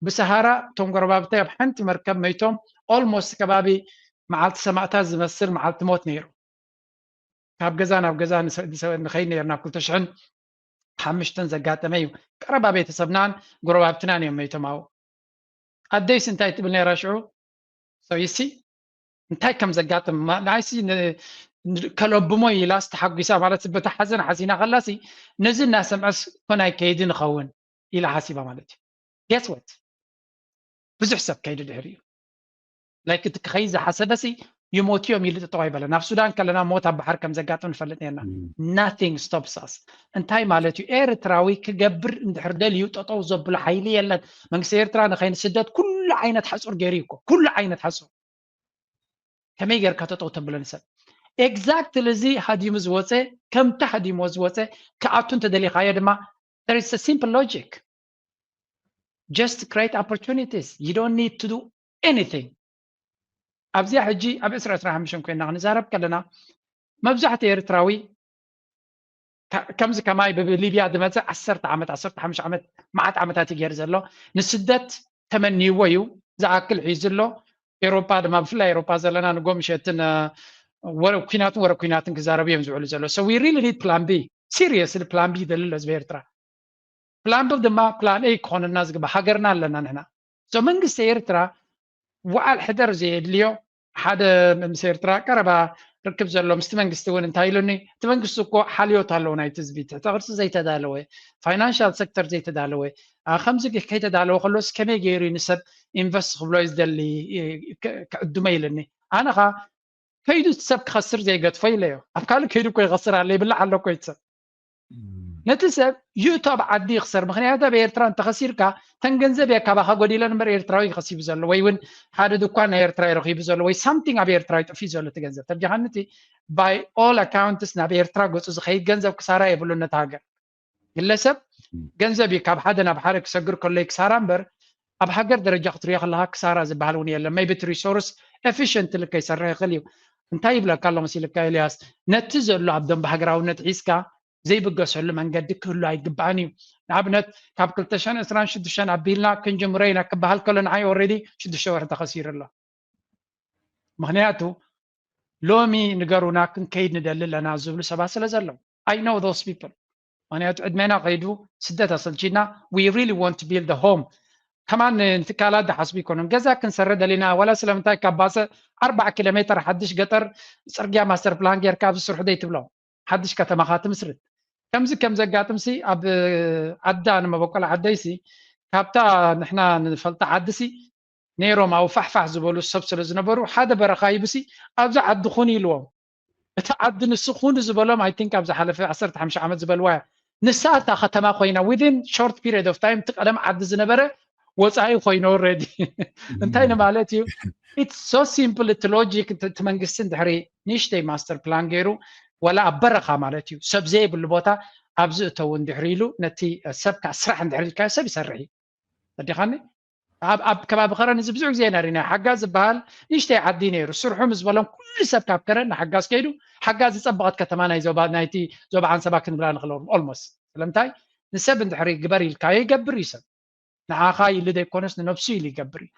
ብሰሃራ እቶም ጎረባብተይ ኣብ ሓንቲ መርከብ መይቶም almost ከባቢ መዓልቲ ሰማእታት ዝመስል መዓልቲ ሞት ነይሩ ካብ ገዛ ናብ ገዛ ንኸይድ ነርና ክልተ ሽሕን ሓምሽተን ዘጋጠመ እዩ ቀረባ ቤተሰብናን ጎረባብትናን እዮም መይቶም ኣብኡ ኣደይስ እንታይ ትብል ነራ ሽዑ so you see እንታይ ከም ዘጋጥም ንዓይሲ ከለብሞ ኢላስ ተሓጒሳ ማለት በቲ ሓዘን ሓዚና ከላሲ ነዚ እናሰምዐስ ኮን ኣይከይድን ይኸውን ኢላ ሓሲባ ማለት እዩ። Guess what? ብዙሕ ሰብ ከይዱ ድሕሪ እዩ። ላይክ እቲ ክኸይድ ዝሓሰበሲ ይሞት እዮም ኢሉ ጥጠው ኣይበለ። ናብ ሱዳን ከለና ሞት ኣብ ባሕር ከም ዘጋጥም ንፈልጥ ነርና። Nothing stops us። እንታይ ማለት እዩ? ኤርትራዊ ክገብር እንድሕር ደልዩ ጠጠው ዘብሎ ሓይሊ የለን። መንግስቲ ኤርትራ ንኸይንስደድ ኩሉ ዓይነት ሓፁር ገይሩ እዩ እኮ። ኩሉ ዓይነት ሓፁር ከመይ ጌርካ ጠጠው ተብሎ ንሰብ? Exactly እዚ ሃዲሙ ዝወፀ ከምቲ ሃዲሞ ዝወፀ ክኣቱ እንተደሊኻዮ ድማ there is a simple logic. Just create opportunities. You don't need to do anything. ኣብዚኣ ሕጂ ኣብ ዕስራ ዕስራ ሓሙሽተ ኮይና ክንዛረብ ከለና መብዛሕትኡ ኤርትራዊ ከምዚ ከማይ ብሊብያ ዝመፀ ዓሰርተ ዓመት ዓሰርተ ሓሙሽተ ዓመት መዓት ዓመታት እዩ ገይሩ ዘሎ። ንስደት ተመንይዎ እዩ ዝኣክል ሒዙ ኣሎ። ኤሮፓ ድማ ብፍላይ ኤሮፓ ዘለና ንጎ ምሸትን ወረ ኩናትን ወረ ኩናትን ክዛረቡ እዮም ዝውዕሉ ዘሎ። So we really need plan B. Seriously plan B ይደሊ ኣሎ ህዝቢ ኤርትራ። Plan B ድማ plan A ክኾነና ዝግባእ ሃገርና ኣለና ንሕና። So መንግስቲ ኤርትራ ውዓል ሕደር ዘየድልዮ ሓደ ምስ ኤርትራ ቀረባ ርክብ ዘሎ ምስቲ መንግስቲ እውን እንታይ ኢሉኒ፣ እቲ መንግስቲ እኮ ሓልዮት ኣለዎ ናይቲ ህዝቢ፣ ትሕተ ቅርፂ ዘይተዳለወ፣ ፋይናንሻል ሴክተር ዘይተዳለወ፣ ከምዚ ከይተዳለወ ከሎስ ከመይ ገይሩ ንሰብ ኢንቨስት ክብሎ እዩ ዝደሊ ክዕድሞ ኢሉኒ። ኣነ ኸ ከይዱ ሰብ ክኸስር ዘይገድፎ ኢለዮ። ኣብ ካልእ ከይዱ እኮ ይኸስር ኣሎ ይብላዕ ኣሎ እኮ እቲ ሰብ። ነቲ ሰብ ይእቶ ኣብ ዓዲ ይኽሰር። ምክንያቱ ኣብ ኤርትራ እንተኸሲርካ ተን ገንዘብ እየ ካባኻ ጎዲለን እምበር ኤርትራዊ ከሲቡ ዘሎ ወይ እውን ሓደ ድኳን ናይ ኤርትራ ረኺቡ ዘሎ ወይ ሳምቲንግ ኣብ ኤርትራ ይጠፊ ዘሎ እቲ ገንዘብ ተርጃኻኒ እቲ by all accounts ናብ ኤርትራ ገፁ ዝኸይድ ገንዘብ ክሳራ የብሉን ነቲ ሃገር። ግለሰብ ገንዘብ እዩ ካብ ሓደ ናብ ሓደ ክሰግር ከሎ ክሳራ እምበር ኣብ ሃገር ደረጃ ክትሪኦ ከለካ ክሳራ ዝበሃል እውን የለን። maybe resource efficiently ከይሰርሕ ይኽእል እዩ። እንታይ ይብለካ ኣሎ መሲልካ ኤልያስ? ነቲ ዘሎ ኣብ ደንበ ሃገራውነት ሒዝካ ዘይብገሰሉ መንገዲ ክህሉ ኣይግባእን እዩ። ንኣብነት ካብ ክልተ ሽሕን ዕስራን ሽዱሽተን ኣቢልና ክንጅምሮ ኢና ክበሃል ከሎ ንዓይ already ሽዱሽተ ወርሒ ተኸሲሩ ኣሎ። ምክንያቱ ሎሚ ንገሩና ክንከይድ ንደሊ ኣለና ዝብሉ ሰባት ስለ ዘለዉ I know those people። ምክንያቱ ዕድሜና ከይዱ ስደት ኣሰልቺና we really want to build a home። ከማን ንትካላት ዝሓስቡ ይኮኑን ገዛ ክንሰረ ደሊና ዋላ ስለምንታይ ካብ ባሰ ኣርባዓ ኪሎ ሜትር ሓድሽ ገጠር ፅርግያ ማስተር ፕላን ጌርካ ኣብዚ ስርሑ ደይ ትብሎ ሓድሽ ከተማኻ ትምስርት። ከምዚ ከም ዘጋጥምሲ ኣብ ዓዳ ንመበቆል ዓደይሲ ካብታ ንሕና ንፈልጣ ዓድሲ ነይሮም ኣብኡ ፋሕፋሕ ዝበሉ ሰብ ስለ ዝነበሩ ሓደ በረኻ ይብሲ ኣብዚ ዓዲ ኩን ኢልዎም እቲ ዓዲ ንሱ ኩን ዝበሎም I think ኣብ ዝሓለፈ ዓሰርተ ሓሙሽተ ዓመት ዝበልዋ እያ። ንሳ እታ ከተማ ኮይና within short period of time እቲ ቀደም ዓዲ ዝነበረ ወፃኢ ኮይኑ already እንታይ ንማለት እዩ? It's so simple እቲ ሎጂክ እቲ መንግስቲ እንድሕሪ ንእሽተይ ማስተር ፕላን ገይሩ ዋላ ኣብ በረኻ ማለት እዩ ሰብ ዘይብሉ ቦታ ኣብዚ እተው እንድሕሪ ኢሉ ነቲ ሰብ ከዓ ስራሕ እንድሕሪ ኢልካዮ ሰብ ይሰርሕ እዩ። ተዲኻኒ ኣብ ኣብ ከባቢ ከረን እዚ ብዙሕ ግዜ ኢና ሪና ሓጋዝ ዝበሃል ንእሽተይ ዓዲ ነይሩ ስርሑ ምስ በሎም ኩሉ ሰብ ካብ ከረን ንሓጋዝ ከይዱ ሓጋዝ ዝፀበቐት ከተማ ናይ ዞባ ናይቲ ዞባ ዓንሰባ ክንብላ ንኽእል almost ስለምንታይ ንሰብ እንድሕሪ ግበር ኢልካዮ ይገብር እዩ ሰብ ንዓኻ ኢሉ ዘይኮነስ ንነብሱ ኢሉ ይገብር እዩ።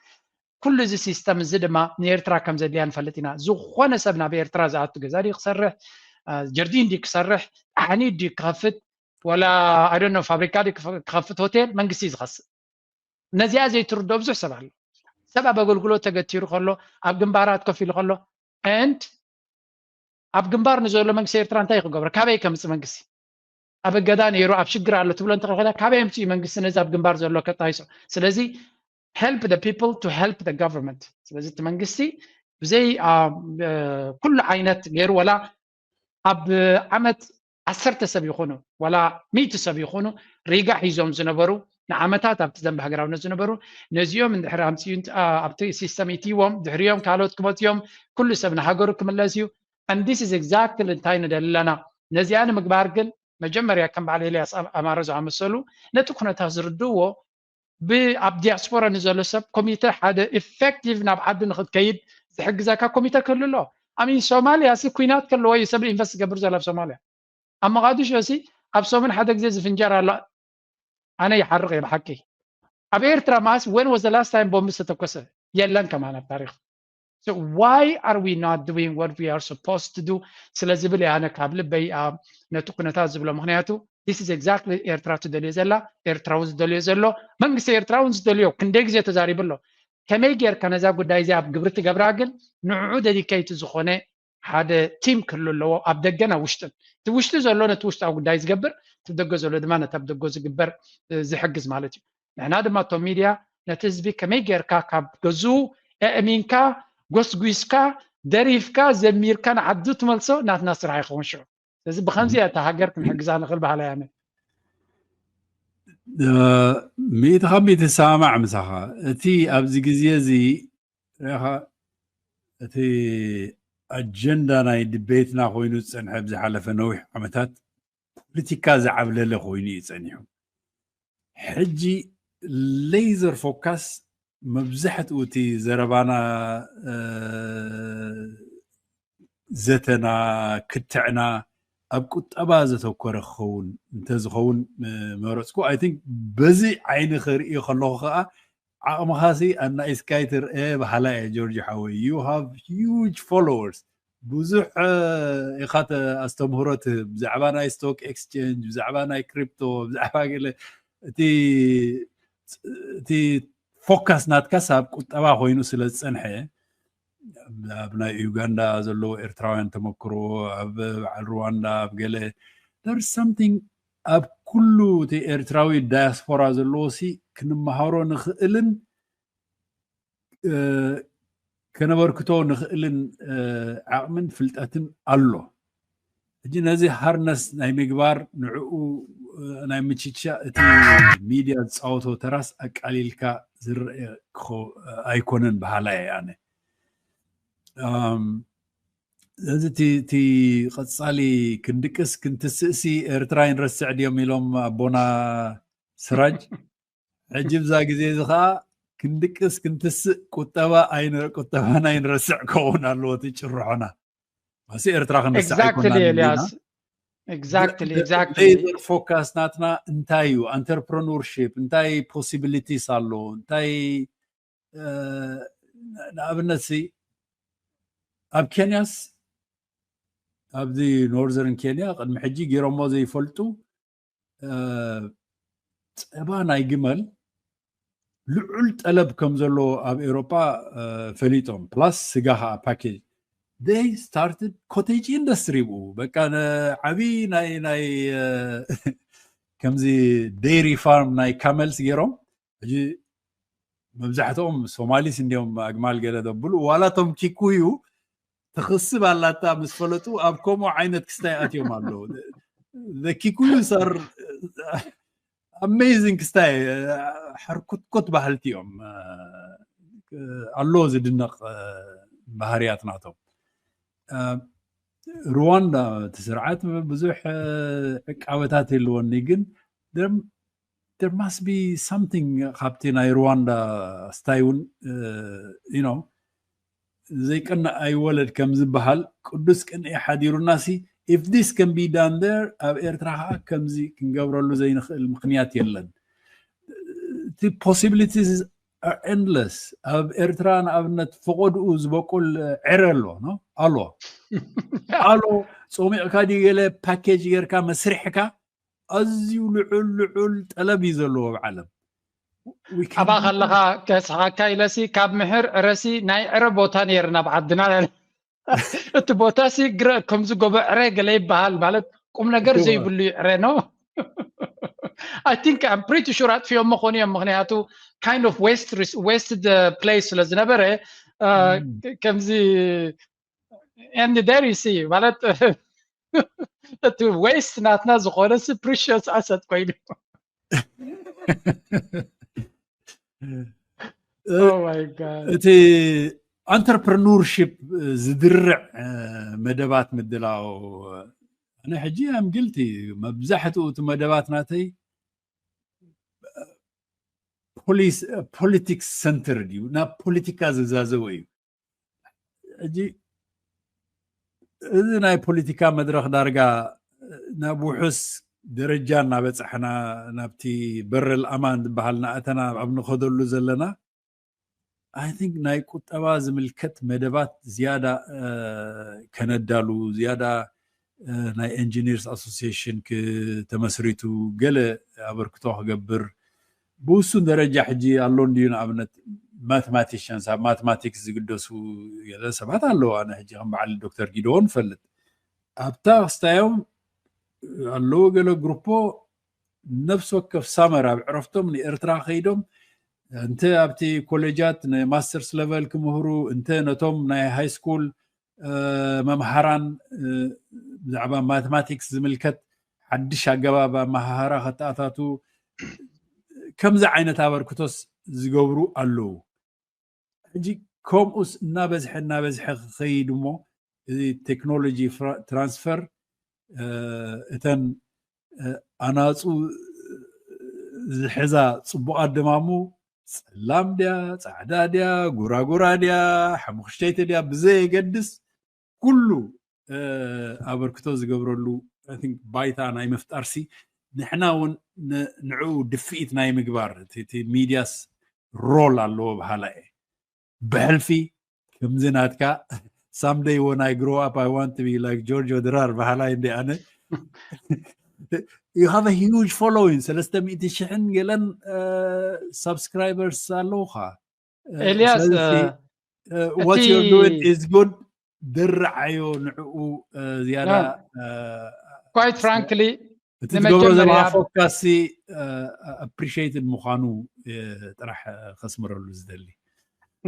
ኩሉ እዚ ሲስተም እዚ ድማ ንኤርትራ ከም ዘድልያ ንፈልጥ ኢና። ዝኾነ ሰብ ናብ ኤርትራ ዝኣቱ ገዛ ድዩ ክሰርሕ፣ ጀርዲን ድዩ ክሰርሕ፣ ጣሕኒ ድዩ ክኸፍት፣ ወላ I don't know ፋብሪካ ድዩ ክኸፍት፣ ሆቴል መንግስቲ እዩ ዝኸስእ። ነዚኣ ዘይትርድኦ ብዙሕ ሰብ ኣሎ። ሰብ ኣብ ኣገልግሎት ተገቲሩ ከሎ፣ ኣብ ግንባራት ኮፍ ኢሉ ከሎ and ኣብ ግንባር ንዘሎ መንግስቲ ኤርትራ እንታይ ክገብሮ ካበይ ከምፅእ መንግስቲ ኣብ እገዳ ነይሩ ኣብ ሽግር ኣሎ ትብሎ እንተኸለ ካበይ ኣምፅኡ መንግስቲ ነዚ ኣብ ግንባር ዘሎ ከጣይሶ ስለዚ help the people to help the government ስለዚ እቲ መንግስቲ ብዘይ ኩሉ ዓይነት ገይሩ ወላ ኣብ ዓመት ዓሰርተ ሰብ ይኹኑ ዋላ ሚእቲ ሰብ ይኹኑ ሪጋ ሒዞም ዝነበሩ ንዓመታት ኣብቲ ዘንቢ ሃገራውነት ዝነበሩ ነዚኦም እንድሕር ኣምፅኡ ኣብቲ ሲስተም ኢትዎም ድሕሪኦም ካልኦት ክመፅኦም ኩሉ ሰብ ንሃገሩ ክምለስ እዩ and this is exactly እንታይ ንደሊ ኣለና ነዚኣ ንምግባር ግን መጀመርያ ከም በዓል ኤልያስ ኣማረ ዝኣመሰሉ ነቲ ኩነታት ዝርድእዎ ኣብ ዲያስፖራ ንዘሎ ሰብ ኮሚተ ሓደ ኢፌክቲቭ ናብ ዓዲ ንክትከይድ ዝሕግዘካ ኮሚተ ክህሉ ኣሎ ኣሚን ሶማልያ ሲ ኩናት ከለዎ እዩ ሰብ ኢንቨስት ዝገብር ዘሎ ኣብ ሶማልያ ኣብ መቃዲሾ ሲ ኣብ ሰሙን ሓደ ግዜ ዝፍንጀር ኣሎ ኣነ ይሓርቕ እየ ብሓቂ ኣብ ኤርትራ ማስ when was the last time ቦምብ ዝተተኮሰ የለን ከማን ኣብ ታሪክ So why are we not doing what we are supposed to do ስለ ዝብል ኣነ ካብ ልበይ ነቲ ኩነታት ዝብሎ ምክንያቱ this is exactly ኤርትራ ትደልዮ ዘላ ኤርትራ እውን ዝደልዮ ዘሎ መንግስቲ ኤርትራ እውን ዝደልዮ ክንደይ ግዜ ተዛሪቡ ኣሎ ከመይ ጌርካ ነዛ ጉዳይ እዚኣ ኣብ ግብሪ ትገብራ ግን ንዕኡ ደዲኬይት ዝኾነ ሓደ ቲም ክህሉ ኣለዎ፣ ኣብ ደገን ኣብ ውሽጥን። እቲ ውሽጢ ዘሎ ነቲ ውሽጣዊ ጉዳይ ዝገብር፣ እቲ ደገ ዘሎ ድማ ነቲ ኣብ ደገ ዝግበር ዝሕግዝ ማለት እዩ። ንሕና ድማ እቶም ሚድያ ነቲ ህዝቢ ከመይ ጌርካ ካብ ገዝኡ ኣእሚንካ ጎስጒስካ ደሪፍካ ዘሚርካ ንዓዱ ትመልሶ ናትና ስራሕ ይኸውን ሽዑ። ስለዚ ብከምዚ እያ እታ ሃገር ክንሕግዛ ንኽእል በሃላይ ኣነ። ሚእቲ ካብ ሚእቲ ሰማማዕ ምሳኻ። እቲ ኣብዚ ግዜ እዚ ሪኻ እቲ ኣጀንዳ ናይ ድቤትና ኮይኑ ዝፀንሐ ብዝሓለፈ ነዊሕ ዓመታት ፖለቲካ ዝዓብለለ ኮይኑ እዩ ፀኒሑ። ሕጂ ሌዘር ፎካስ መብዛሕትኡ እቲ ዘረባና ዘተና ክትዕና ኣብ ቁጠባ ዘተኮረ ክኸውን እንተዝኸውን መረፅኩ። I think በዚ ዓይኒ ክርእዮ ከለኹ ከዓ ዓቕምኻሲ ኣናኢስካይ ትርአ በሃላ እየ ጆርጅ ሓወይ። You have huge followers። ብዙሕ ኢኻ ኣስተምህሮ ትህብ ብዛዕባ ናይ ስቶክ ኤክስቼንጅ፣ ብዛዕባ ናይ ክሪፕቶ፣ ብዛዕባ ገለ እቲ እቲ ፎካስ ናትካስ ኣብ ቁጠባ ኮይኑ ስለ ዝፀንሐ ኣብ ናይ ዩጋንዳ ዘለዉ ኤርትራውያን ተመክሮ ኣብ በዓል ሩዋንዳ ኣብ ገለ there's something ኣብ ኩሉ እቲ ኤርትራዊ ዳያስፖራ ዘለዎ ሲ ክንመሃሮ ንኽእልን ከነበርክቶ ንኽእልን ዓቕምን ፍልጠትን ኣሎ። ሕጂ ነዚ ሃርነስ ናይ ምግባር ንዕኡ ናይ ምችቻ እቲ ሚድያ ዝፃወቶ ተራስ ኣቃሊልካ ዝረአ ኣይኮነን በሃላ እየ ኣነ። እዚ እቲ ቀፃሊ ክንድቅስ ክንትስእሲ ኤርትራ ይንረስዕ ድዮም ኢሎም ኣቦና ስራጅ። ሕጂ ብዛ ግዜ እዚ ከዓ ክንድቅስ ክንትስእ ቁጠባ ቁጠባና ይንረስዕ ክኸውን ኣለዎ እቲ ጭርሖና። ማሲ ኤርትራ ክንርስዕ ኣይኮናን። ኤልያስ። Exactly, exactly. ሌዘር ፎካስ ናትና እንታይ እዩ? Entrepreneurship እንታይ possibilities ኣሎ? እንታይ ንኣብነት ሲ ኣብ ኬንያስ ኣብዚ ኖርዘርን ኬንያ ቅድሚ ሕጂ ገይሮሞ ዘይፈልጡ ፀባ ናይ ግመል ልዑል ጠለብ ከም ዘሎ ኣብ ኤውሮጳ ፈሊጦም። ፕላስ ስጋ ከዓ ፓኬጅ they started cottage industry ብኡ በቃ ዓብዪ ናይ ናይ ከምዚ dairy farm ናይ ካመልስ ገይሮም። ሕጂ መብዛሕትኦም ሶማሊስ እንዲዮም ኣግማል ገለ ዘብሉ ዋላ ቶም ኪኩዩ ትኽስብ ኣላታ ምስ ፈለጡ ኣብ ከምኡ ዓይነት ክስታይ ኣትዮም ኣለዉ። ኪኩዩ ሰር amazing ክስታይ ሕርኩትኩት ባህልቲ እዮም ኣሎ ዝድነቕ ባህርያት ናቶም። ሩዋንዳ እቲ ስርዓት ብዙሕ ዕቃበታት የለወኒ ግን there must be something ካብቲ ናይ ሩዋንዳ ስታይ እውን you know ዘይቀንእ ኣይወለድ ከም ዝበሃል ቅዱስ ቅንኢ ሓዲሩና ሲ if this can be done there ኣብ ኤርትራ ከዓ ከምዚ ክንገብረሉ ዘይንኽእል ምክንያት የለን። እቲ possibilities are endless። ኣብ ኤርትራ ንኣብነት ፈቆድኡ ዝበቁል ዕረ ኣሎ ኣሎ ኣሎ ፆሚቕካ ድዩ ገለ ፓኬጅ ጌርካ መስሪሕካ ኣዝዩ ልዑል ልዑል ጠለብ እዩ ዘለዎ ኣብ ዓለም። ኣባ ከለኻ ከስሓካ ኢለሲ ካብ ምሕር ዕረሲ ናይ ዕረ ቦታ ነይርና ኣብ ዓድና እቲ ቦታሲ ግረ ከምዚ ጎቦ ዕረ ገለ ይበሃል ማለት ቁም ነገር ዘይብሉ እዩ ዕረ ነው። I think I'm pretty sure ኣጥፊኦሞ ኾኑ እዮም ምክንያቱ kind of waste waste place ስለ ዝነበረ ከምዚ and there you see ማለት እቲ waste ናትና ዝኾነ precious asset ኮይኑ እቲ entrepreneurship ዝድርዕ መደባት ምድላው ኣነ ሕጂ I'm guilty መብዛሕትኡ እቲ መደባት ናተይ politics centered እዩ ናብ ፖለቲካ ዝዛዘወ እዩ። ሕጂ እዚ ናይ ፖለቲካ መድረክ ዳርጋ ናብ ውሑስ ደረጃ እናበፃሕና ናብቲ በረል ኣማን ዝበሃል ናእተና ኣብ ንኸደሉ ዘለና I think ናይ ቁጠባ ዝምልከት መደባት ዝያዳ ከነዳሉ ዝያዳ ናይ engineers association ተመስሪቱ ገለ ኣበርክቶ ክገብር ብውሱን ደረጃ ሕጂ ኣሎ እንድዩ ንኣብነት mathematicians ኣብ mathematics ዝግደሱ ገለ ሰባት ኣለዉ። ኣነ ሕጂ ከም በዓል ዶክተር ጊደዎን እፈልጥ ኣብታ ክስታዮም ኣለዉ ገለ ግሩፖ ነፍሲ ወከፍ ሳመር ኣብ ዕረፍቶም ንኤርትራ ከይዶም እንተ ኣብቲ ኮሌጃት ንማስተርስ ለቨል ክምህሩ እንተ ነቶም ናይ ሃይ ስኩል መምሃራን ብዛዕባ ማቴማቲክስ ዝምልከት ሓድሽ ኣገባብ ኣመሃህራ ከተኣታቱ ከምዚ ዓይነት ኣበርክቶስ ዝገብሩ ኣለዉ። ሕጂ ከምኡስ እናበዝሐ እናበዝሐ ክኸይድ እሞ እዚ ቴክኖሎጂ ትራንስፈር እተን ኣናፁ ዝሕዛ ፅቡቓት ድማሙ ፀላም ድያ ፃዕዳ ድያ ጉራጉራ ድያ ሓሙኽሽተይቲ ድያ ብዘየገድስ ኩሉ ኣበርክቶ ዝገብረሉ ባይታ ናይ ምፍጣር ሲ ንሕና እውን ንዕኡ ድፍኢት ናይ ምግባር እቲ ሚድያስ ሮል ኣለዎ በሃላ እየ። ብሕልፊ ከምዚ ናትካ someday when I grow up I want to be like George ድራር በሃላይ እንደ ኣነ you have a huge following ሰለስተ ሚእቲ ሽሕን ገለን subscribers ኣለውካ። ኤልያስ what you're doing is good ድርዓዮ ንዕኡ ዝያዳ quite frankly እቲ ትገብሮ ዘለካ ፎካሲ appreciated ምዃኑ ጥራሕ ከስምረሉ ዝደሊ።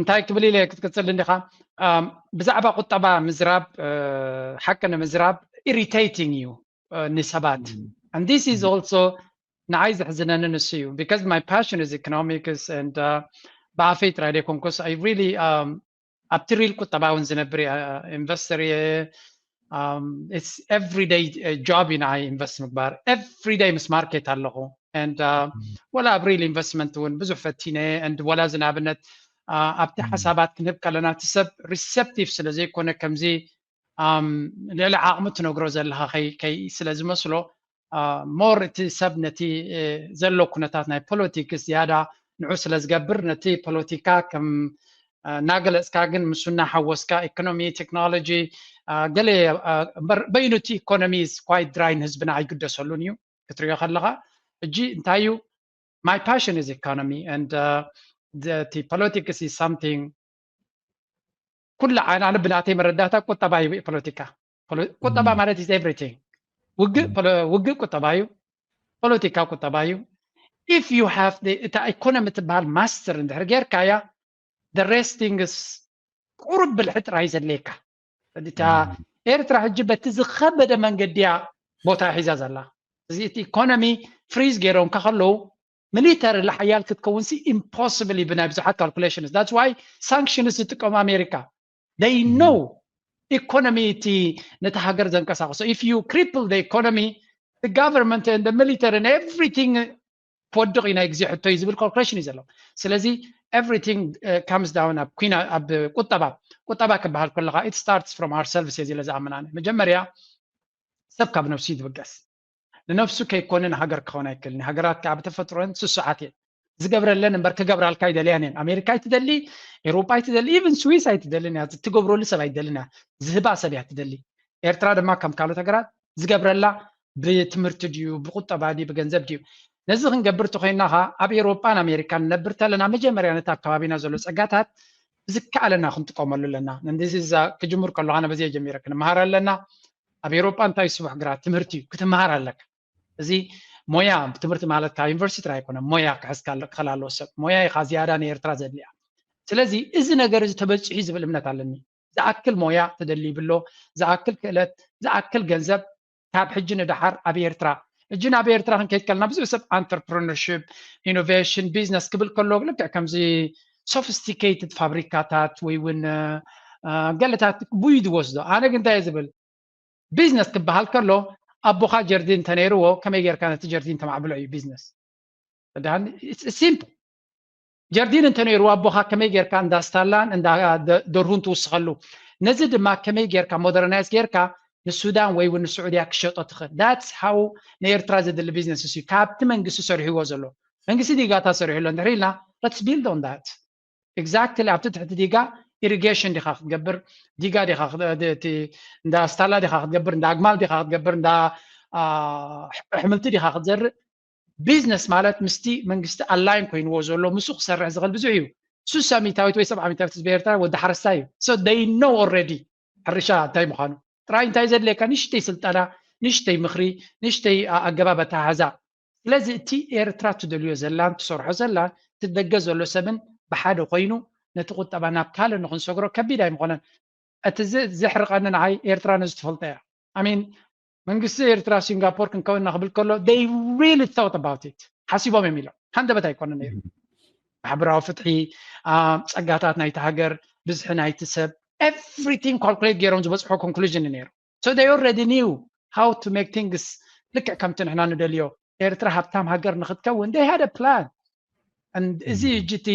እንታይ ክብል ኢለ ክትቅፅል እንዲኻ ብዛዕባ ቁጠባ ምዝራብ ሓቂ ንምዝራብ irritating እዩ ንሰባት and this is also ንዓይ ዘሕዝነኒ ንሱ እዩ because my passion is economics and ብኣፈይ ጥራይ ዘይኮንኩስ I really ኣብቲ ሪል ቁጠባ እውን ዝነብር ኢንቨስተር እየ everyday job እዩ ንዓይ ኢንቨስት ምግባር everyday ምስ ማርኬት ኣለኹ and ወላ ኣብ ሪል ኢንቨስትመንት እውን ብዙሕ ፈቲነ and ወላ እዚ ንኣብነት ኣብቲ ሓሳባት ክንህብ ከለና እቲ ሰብ receptive ስለ ዘይኮነ ከምዚ ልዕሊ ዓቕሚ ትነግሮ ዘለኻ ከይ ስለ ዝመስሎ more እቲ ሰብ ነቲ ዘሎ ኩነታት ናይ ፖለቲክስ ዝያዳ ንዑ ስለ ዝገብር ነቲ ፖለቲካ ከም እናገለፅካ ግን ምስ እናሓወስካ ኢኮኖሚ ቴክኖሎጂ ገለ እምበር በይኑ እቲ ኢኮኖሚ quite dry ንህዝብና ኣይግደሰሉን እዩ ክትሪኦ ከለኻ ሕጂ እንታይ እዩ my passion is economy and እቲ politics is something ኩሉ ኣነ ብናተይ መረዳእታ ቁጠባ እዩ ፖለቲካ ቁጠባ ማለት is everything ውግእ ውግእ ቁጠባ እዩ ፖለቲካ ቁጠባ እዩ if you have እታ ኢኮኖሚ ትበሃል ማስተር እንድሕር ጌርካያ the rest things ቁሩብ ብልሒ ጥራይ ዘድልየካ እታ ኤርትራ ሕጂ በቲ ዝኸበደ መንገዲ እያ ቦታ ሒዛ ዘላ እዚ እቲ ኢኮኖሚ ፍሪዝ ገይሮምካ ከለዉ ሚሊተሪ ሓያል ክትከውን ሲ ኢምፖስብል እዩ ብናይ ብዙሓት ካልኩሌሽንስ that's why sanctions ዝጥቀሙ ኣሜሪካ they know ኢኮኖሚ እቲ ነቲ ሃገር ዘንቀሳቅሶ if you cripple the economy the government and the military and everything ክወድቕ እዩ ናይ ግዜ ሕቶ እዩ ዝብል ካልኩሌሽን እዩ ዘሎ ስለዚ everything comes down ኣብ ኩና ኣብ ቁጠባ ቁጠባ ክበሃል ከለካ it starts from ourselves እየ ዝለ ዝኣምናነ መጀመርያ ሰብ ካብ ነብሱ እዩ ዝብገስ ንነብሱ ከይኮነ ንሃገር ክኸውን ኣይክእልን ሃገራት ከዓ ብተፈጥሮን ስሱዓት እየን ዝገብረለን እምበር ክገብራልካ ይደልያን እየን ኣሜሪካ ኣይትደሊ ኤሮጳ ኣይትደሊ ኢቨን ስዊስ ኣይትደልን እያ ትገብረሉ ሰብ ኣይትደልን እያ ዝህባ ሰብ እያ ትደሊ ኤርትራ ድማ ከም ካልኦት ሃገራት ዝገብረላ ብትምህርቲ ድዩ ብቁጠባ ድዩ ብገንዘብ ድዩ ነዚ ክንገብር ተኮይና ከ ኣብ ኤሮጳን ኣሜሪካን ንነብር ተለና መጀመርያ ነቲ ኣከባቢና ዘሎ ጸጋታት ብዝከኣለና ክንጥቀመሉ ኣለና ንዚ ክጅምር ከለካ ነበዚ ጀሚረ ክንመሃር ኣለና ኣብ ኤሮጳ እንታይ ስቡሕ ግራት ትምህርቲ እዩ ክትመሃር ኣለካ እዚ ሞያ ትምህርቲ ማለት ካብ ዩኒቨርሲቲ ጥራይ ኣይኮነ ሞያ ክሕዝ ክኸል ኣለዎ ሰብ ሞያ ኢኻ ዝያዳ ንኤርትራ ዘድልያ ስለዚ እዚ ነገር እዚ ተበፂሑ ዝብል እምነት ኣለኒ ዝኣክል ሞያ ተደሊ ይብሎ ዝኣክል ክእለት ዝኣክል ገንዘብ ካብ ሕጂ ንደሓር ኣብ ኤርትራ ሕጂ ናብ ኤርትራ ክንከይድ ከለና ብዙሕ ሰብ entrepreneurship innovation business ክብል ከሎ ልክዕ ከምዚ sophisticated ፋብሪካታት ወይ እውን ገለታት ብዩ ዝወስዶ ኣነ ግን እንታይ ዝብል ቢዝነስ ክበሃል ከሎ ኣቦኻ ጀርዲን እንተነይርዎ ከመይ ጌርካ ነቲ ጀርዲን ተማዕብሎ እዩ ቢዝነስ simple ጀርዲን እንተነይርዎ ኣቦኻ ከመይ ጌርካ እንዳ ስታላን እንዳ ደርሁን ትውስኸሉ ነዚ ድማ ከመይ ጌርካ ሞደርናይዝ ጌርካ ንሱዳን ወይ እውን ንስዑድያ ክሸጦ ትኽእል that's how ንኤርትራ ዘድሊ ቢዝነስ እዩ ካብቲ መንግስቲ ሰሪሕዎ ዘሎ መንግስቲ ዲጋታ ሰሪሕሎ እንድሕር ኢልና let's build on that exactly ኣብቲ ትሕቲ ዲጋ ኢሪጌሽን ዲኻ ክትገብር ዲጋ ዲኻ እንዳ ስታላ ዲኻ ክትገብር እንዳ ኣግማል ዲኻ ክትገብር እንዳ ኣሕምልቲ ዲኻ ክትዘርእ ቢዝነስ ማለት ምስቲ መንግስቲ ኣላይን ኮይንዎ ዘሎ ምስኡ ክሰርሕ ዝኽእል ብዙሕ እዩ ሱሳ ሚታዊት ወይ ሰብዓ ሚታዊት ህዝቢ ኤርትራ ወዲ ሓረስታይ እዩ። So they know already ሕርሻ እንታይ ምዃኑ። ጥራይ እንታይ ዘድልየካ ንእሽተይ ስልጠና፣ ንእሽተይ ምኽሪ፣ ንእሽተይ ኣገባብ ኣተሓሕዛ። ስለዚ እቲ ኤርትራ ትደልዮ ዘላን ትሰርሖ ዘላን እቲ ደገ ዘሎ ሰብን ብሓደ ኮይኑ ነቲ ቁጠባ ናብ ካልእ ንክንሰግሮ ከቢድ ኣይምኾነን። እቲ ዘሕርቐኒ ንዓይ ኤርትራ ነዚ ትፈልጦ እያ። I mean መንግስቲ ኤርትራ ሲንጋፖር ክንከውን ኢና ክብል ከሎ they really thought about it፣ ሓሲቦም እዮም ኢሎም። ሃንደበት ኣይኮነን ነይሩ። ማሕበራዊ ፍትሒ፣ ጸጋታት ናይቲ ሃገር፣ ብዝሒ ናይቲ ሰብ፣ everything calculate ገይሮም ዝበፅሖ conclusion እዩ ነይሩ። So they already knew how to make things ልክዕ ከምቲ ንሕና ንደልዮ ኤርትራ ሃብታም ሃገር ንክትከውን they had a plan። እዚ እጅቲ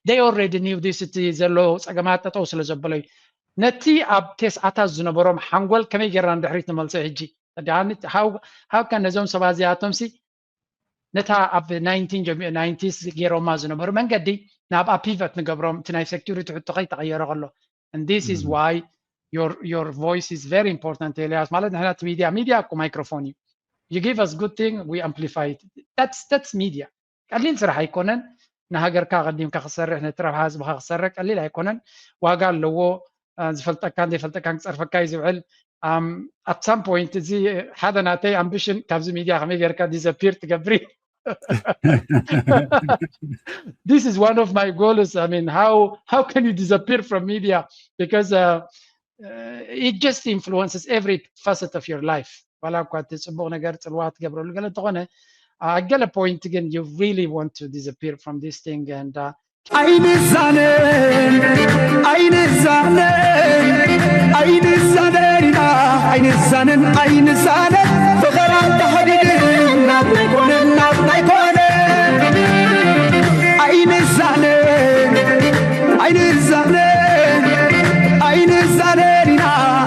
they already knew this፣ እቲ ዘሎ ፀገማት ጠጠው ስለ ዘበሎ እዩ። ነቲ ኣብ ቴስዓታት ዝነበሮም ሓንጎል ከመይ ጌርና ንድሕሪት ንመልሶ ሕጂ? How can ነዞም ሰባት እዚኣቶም ሲ ነታ ኣብ ናይንቲን ጀሚዑ ናይንቲስ ገይሮማ ዝነበሩ መንገዲ ናብኣ pivot ንገብሮም፣ እቲ ናይ security ሕቶ ከይተቐየረ ከሎ። And this is why your your voice is very important ኤልያስ። ማለት ንሕና እቲ ሚድያ፣ ሚድያ እኮ ማይክሮፎን እዩ። You give us good thing, we amplify it. That's that's media። ቀሊል ስራሕ ኣይኮነን። ንሃገርካ ቀዲምካ ክሰርሕ፣ ነቲ ረብሓ ህዝብካ ክሰርሕ ቀሊል ኣይኮነን። ዋጋ ኣለዎ። ዝፈልጠካን ዘይፈልጠካን ክፀርፈካ እዩ ዝውዕል። At some point እዚ ሓደ ናተይ ambition፣ ካብዚ ሚድያ ከመይ ጌርካ disappear ትገብሪ? This is one of my goals. I mean, how how can you disappear from media? Because uh, uh, it just influences every facet of your life. ዋላ እኳ እቲ ፅቡቕ ነገር ፅልዋ ትገብረሉ ገለ እንተኾነ፣ ኣብ ገለ point ግን you really want to disappear from this thing and uh, ኣይንዛነን ኣይንዛነን ኣይንዛነን ኢና ኣይንዛነን ኣይንዛነን ፍቕራ ተኸዲድ ናት ናይ ኮነ ናት ናይ ኮነ ኣይንዛነን ኣይንዛነን ኣይንዛነን ኢና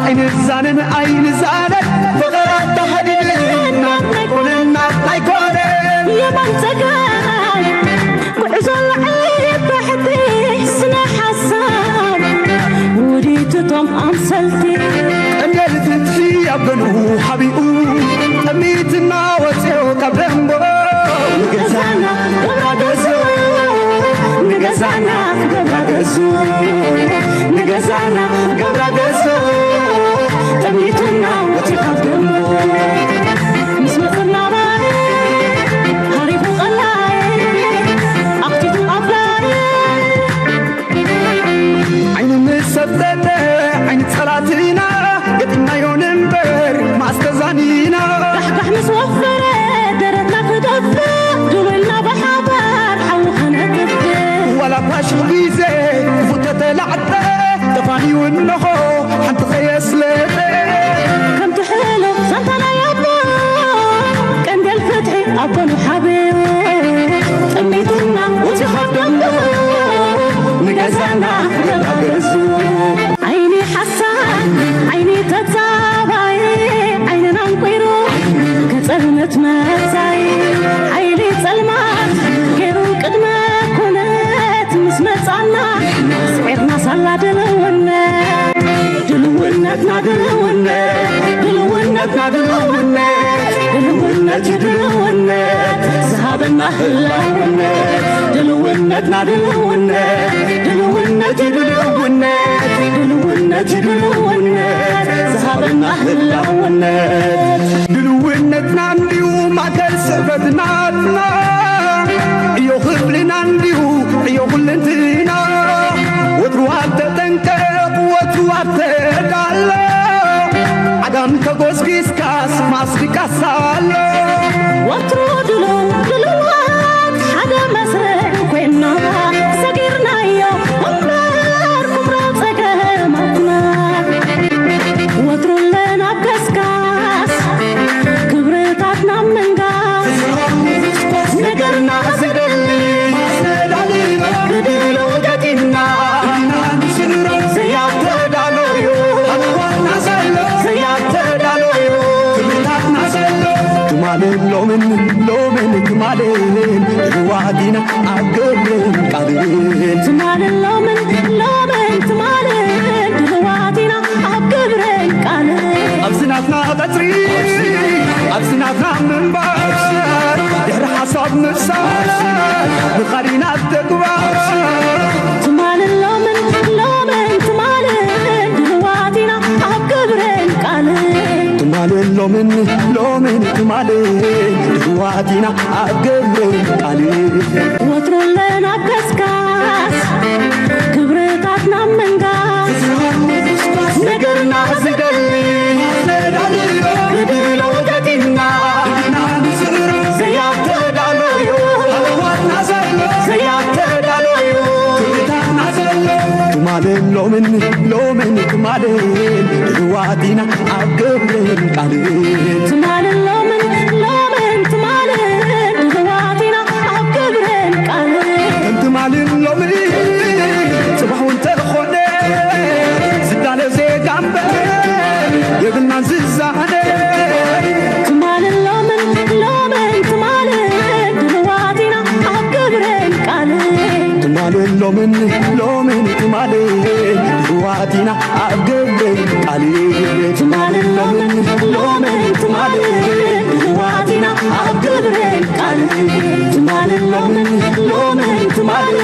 ኣይንዛነን ኣይንዛነን ፍቕራ ተኸዲድ ናት ናይ ኮነ ናት ናይ ኮነ የማን ጸጋም ጉዕዞ ላዕሊ ታሕቲ ስነ ሓሳብ ውዲት እቶም ኣምሰልቲ ቀንዴል ፍትሒ ኣብ ገንኡ ሓቢኡ ጠሚትና ወፅዮ ካብ ደንጎ ንገዛና ገብራ ገዙ ንገዛና ገብራ ገዙ ንገዛና ገብራ ገዙ ጠሚትና ወፅዮ ካብ ደንጎ ምስ መፅና ኣይኒ ምስ ሰብተተ ዓይኒ ጸላእትና ገጢምናዮ ንንበር መኣስ ተዛኒና ዳሕዳሕ ምስ ወፈረ ደረትና ክደፍእ ድውልና ብሓባር ሓዊ ከነጥፍእ ዋላ እኳ ሽሕ ግዜ ክፉእ ተተላዕጠ ተፋንዩ እንሆ ሓንቲ ከየስለጠ ከምቲ ሕሉፍ ዛንታ ናይ ኣቦ ቀንዴል ፍትሒ ኣብ ጎኑ ሓቢኡ ጠሚቱና ወፂኡ ካብ ደንጎ ንገዛና ክገባ ገዙ ዓይኒ ሓሳድ ዓይኒ ተጻባይ ዓይንና ኣንቂሩ ከጸልመት መጻኢ ሓይሊ ጸልማት ገይሩ ቅድመ ኩነት ምስ መጻና ስዒርና ሳላ ድልውነት ድልውነትና ድልውነት ድልውነትና ድልውነት ድልውነት እዩ ድልውነት ዝሃበና ህላውነት ድልውነትና ድልውነት ድልውነት እዩ ድልውነት ድልውነት እዩ ድልውነት ዝሃበና ህላውነት ድልውነትና እንድዩ ማእከል ስዕበት ናትና ዕዮ ክፍልና እንድዩ ዕዮ ኩልንትና ወትሩ ኣብ ተጠንቀቕ ወትሩ ኣብ ተዳሎ ዓጋም ተጎስጊስካስ ማስሪቃስ ኣሎ ወትሩ ድሉው ድሉዋት ሓደ መስርዕ ኮይና ሰጊርናዮ እምበር ኩምራ ጸገማትና ወትሩ ኣለና ኣብ ገስጋስ ክብርታትና ምንጋስ ነገርና ዝደሊ ብድሎ ገጢምና ዘያተዳሎዩ ዘያተዳሎዩ ትማልን ሎምን ሎምን ትማልን ድልዋት ኢና ኣብ ግብርን ቃልን ትማልን ሎምን ሎምን ትማልን ድልዋት ኢና ኣብ ግብርን ቃልን ኣብዚ ናትና ቀጽሪ ኣብዚ ናትና ምንባር ድሕሪ ሓሳብ ምፍሳር ንኻዲና ተግባር ሎምን ትማልን ድሕዋት ኢና ኣብ ግብርን ቃልን። ወትሩ ኣለና ኣብ ገስጋስ ክብርታትና ምንጋስ። ነገርና ዝገልጽ ብድሎ ገጢምና ዘያተዳለዩ ዘያተዳለዩ ትማልን ሎምን ሎምን ትማልን ድሕዋት ኢና ኣብ ግብርን ቃልን። ትማልን ሎምን ሎምን ትማልን ድሕዋት ኢና ኣብ ግብርን ቃልን። ትማልን ሎምን ጽባሕ እውን ተኾነ ዝዳለ ዜጋ እምበር የብልናን ዝዛነ። ትማልን ሎምን ሎምን ትማልን ድሕዋት ኢና ኣብ ግብርን ቃልን። ትማልን ሎምን ሎምን ትማልን ድሕዋት ኢና ኣብ ግብርን ቃልን። ትማልን ሎምን ሎምን ትማልን ድሕዋት ኢና ኣብ ግብርን ቃልን። ትማልን ሎምን ሎምን ትማልን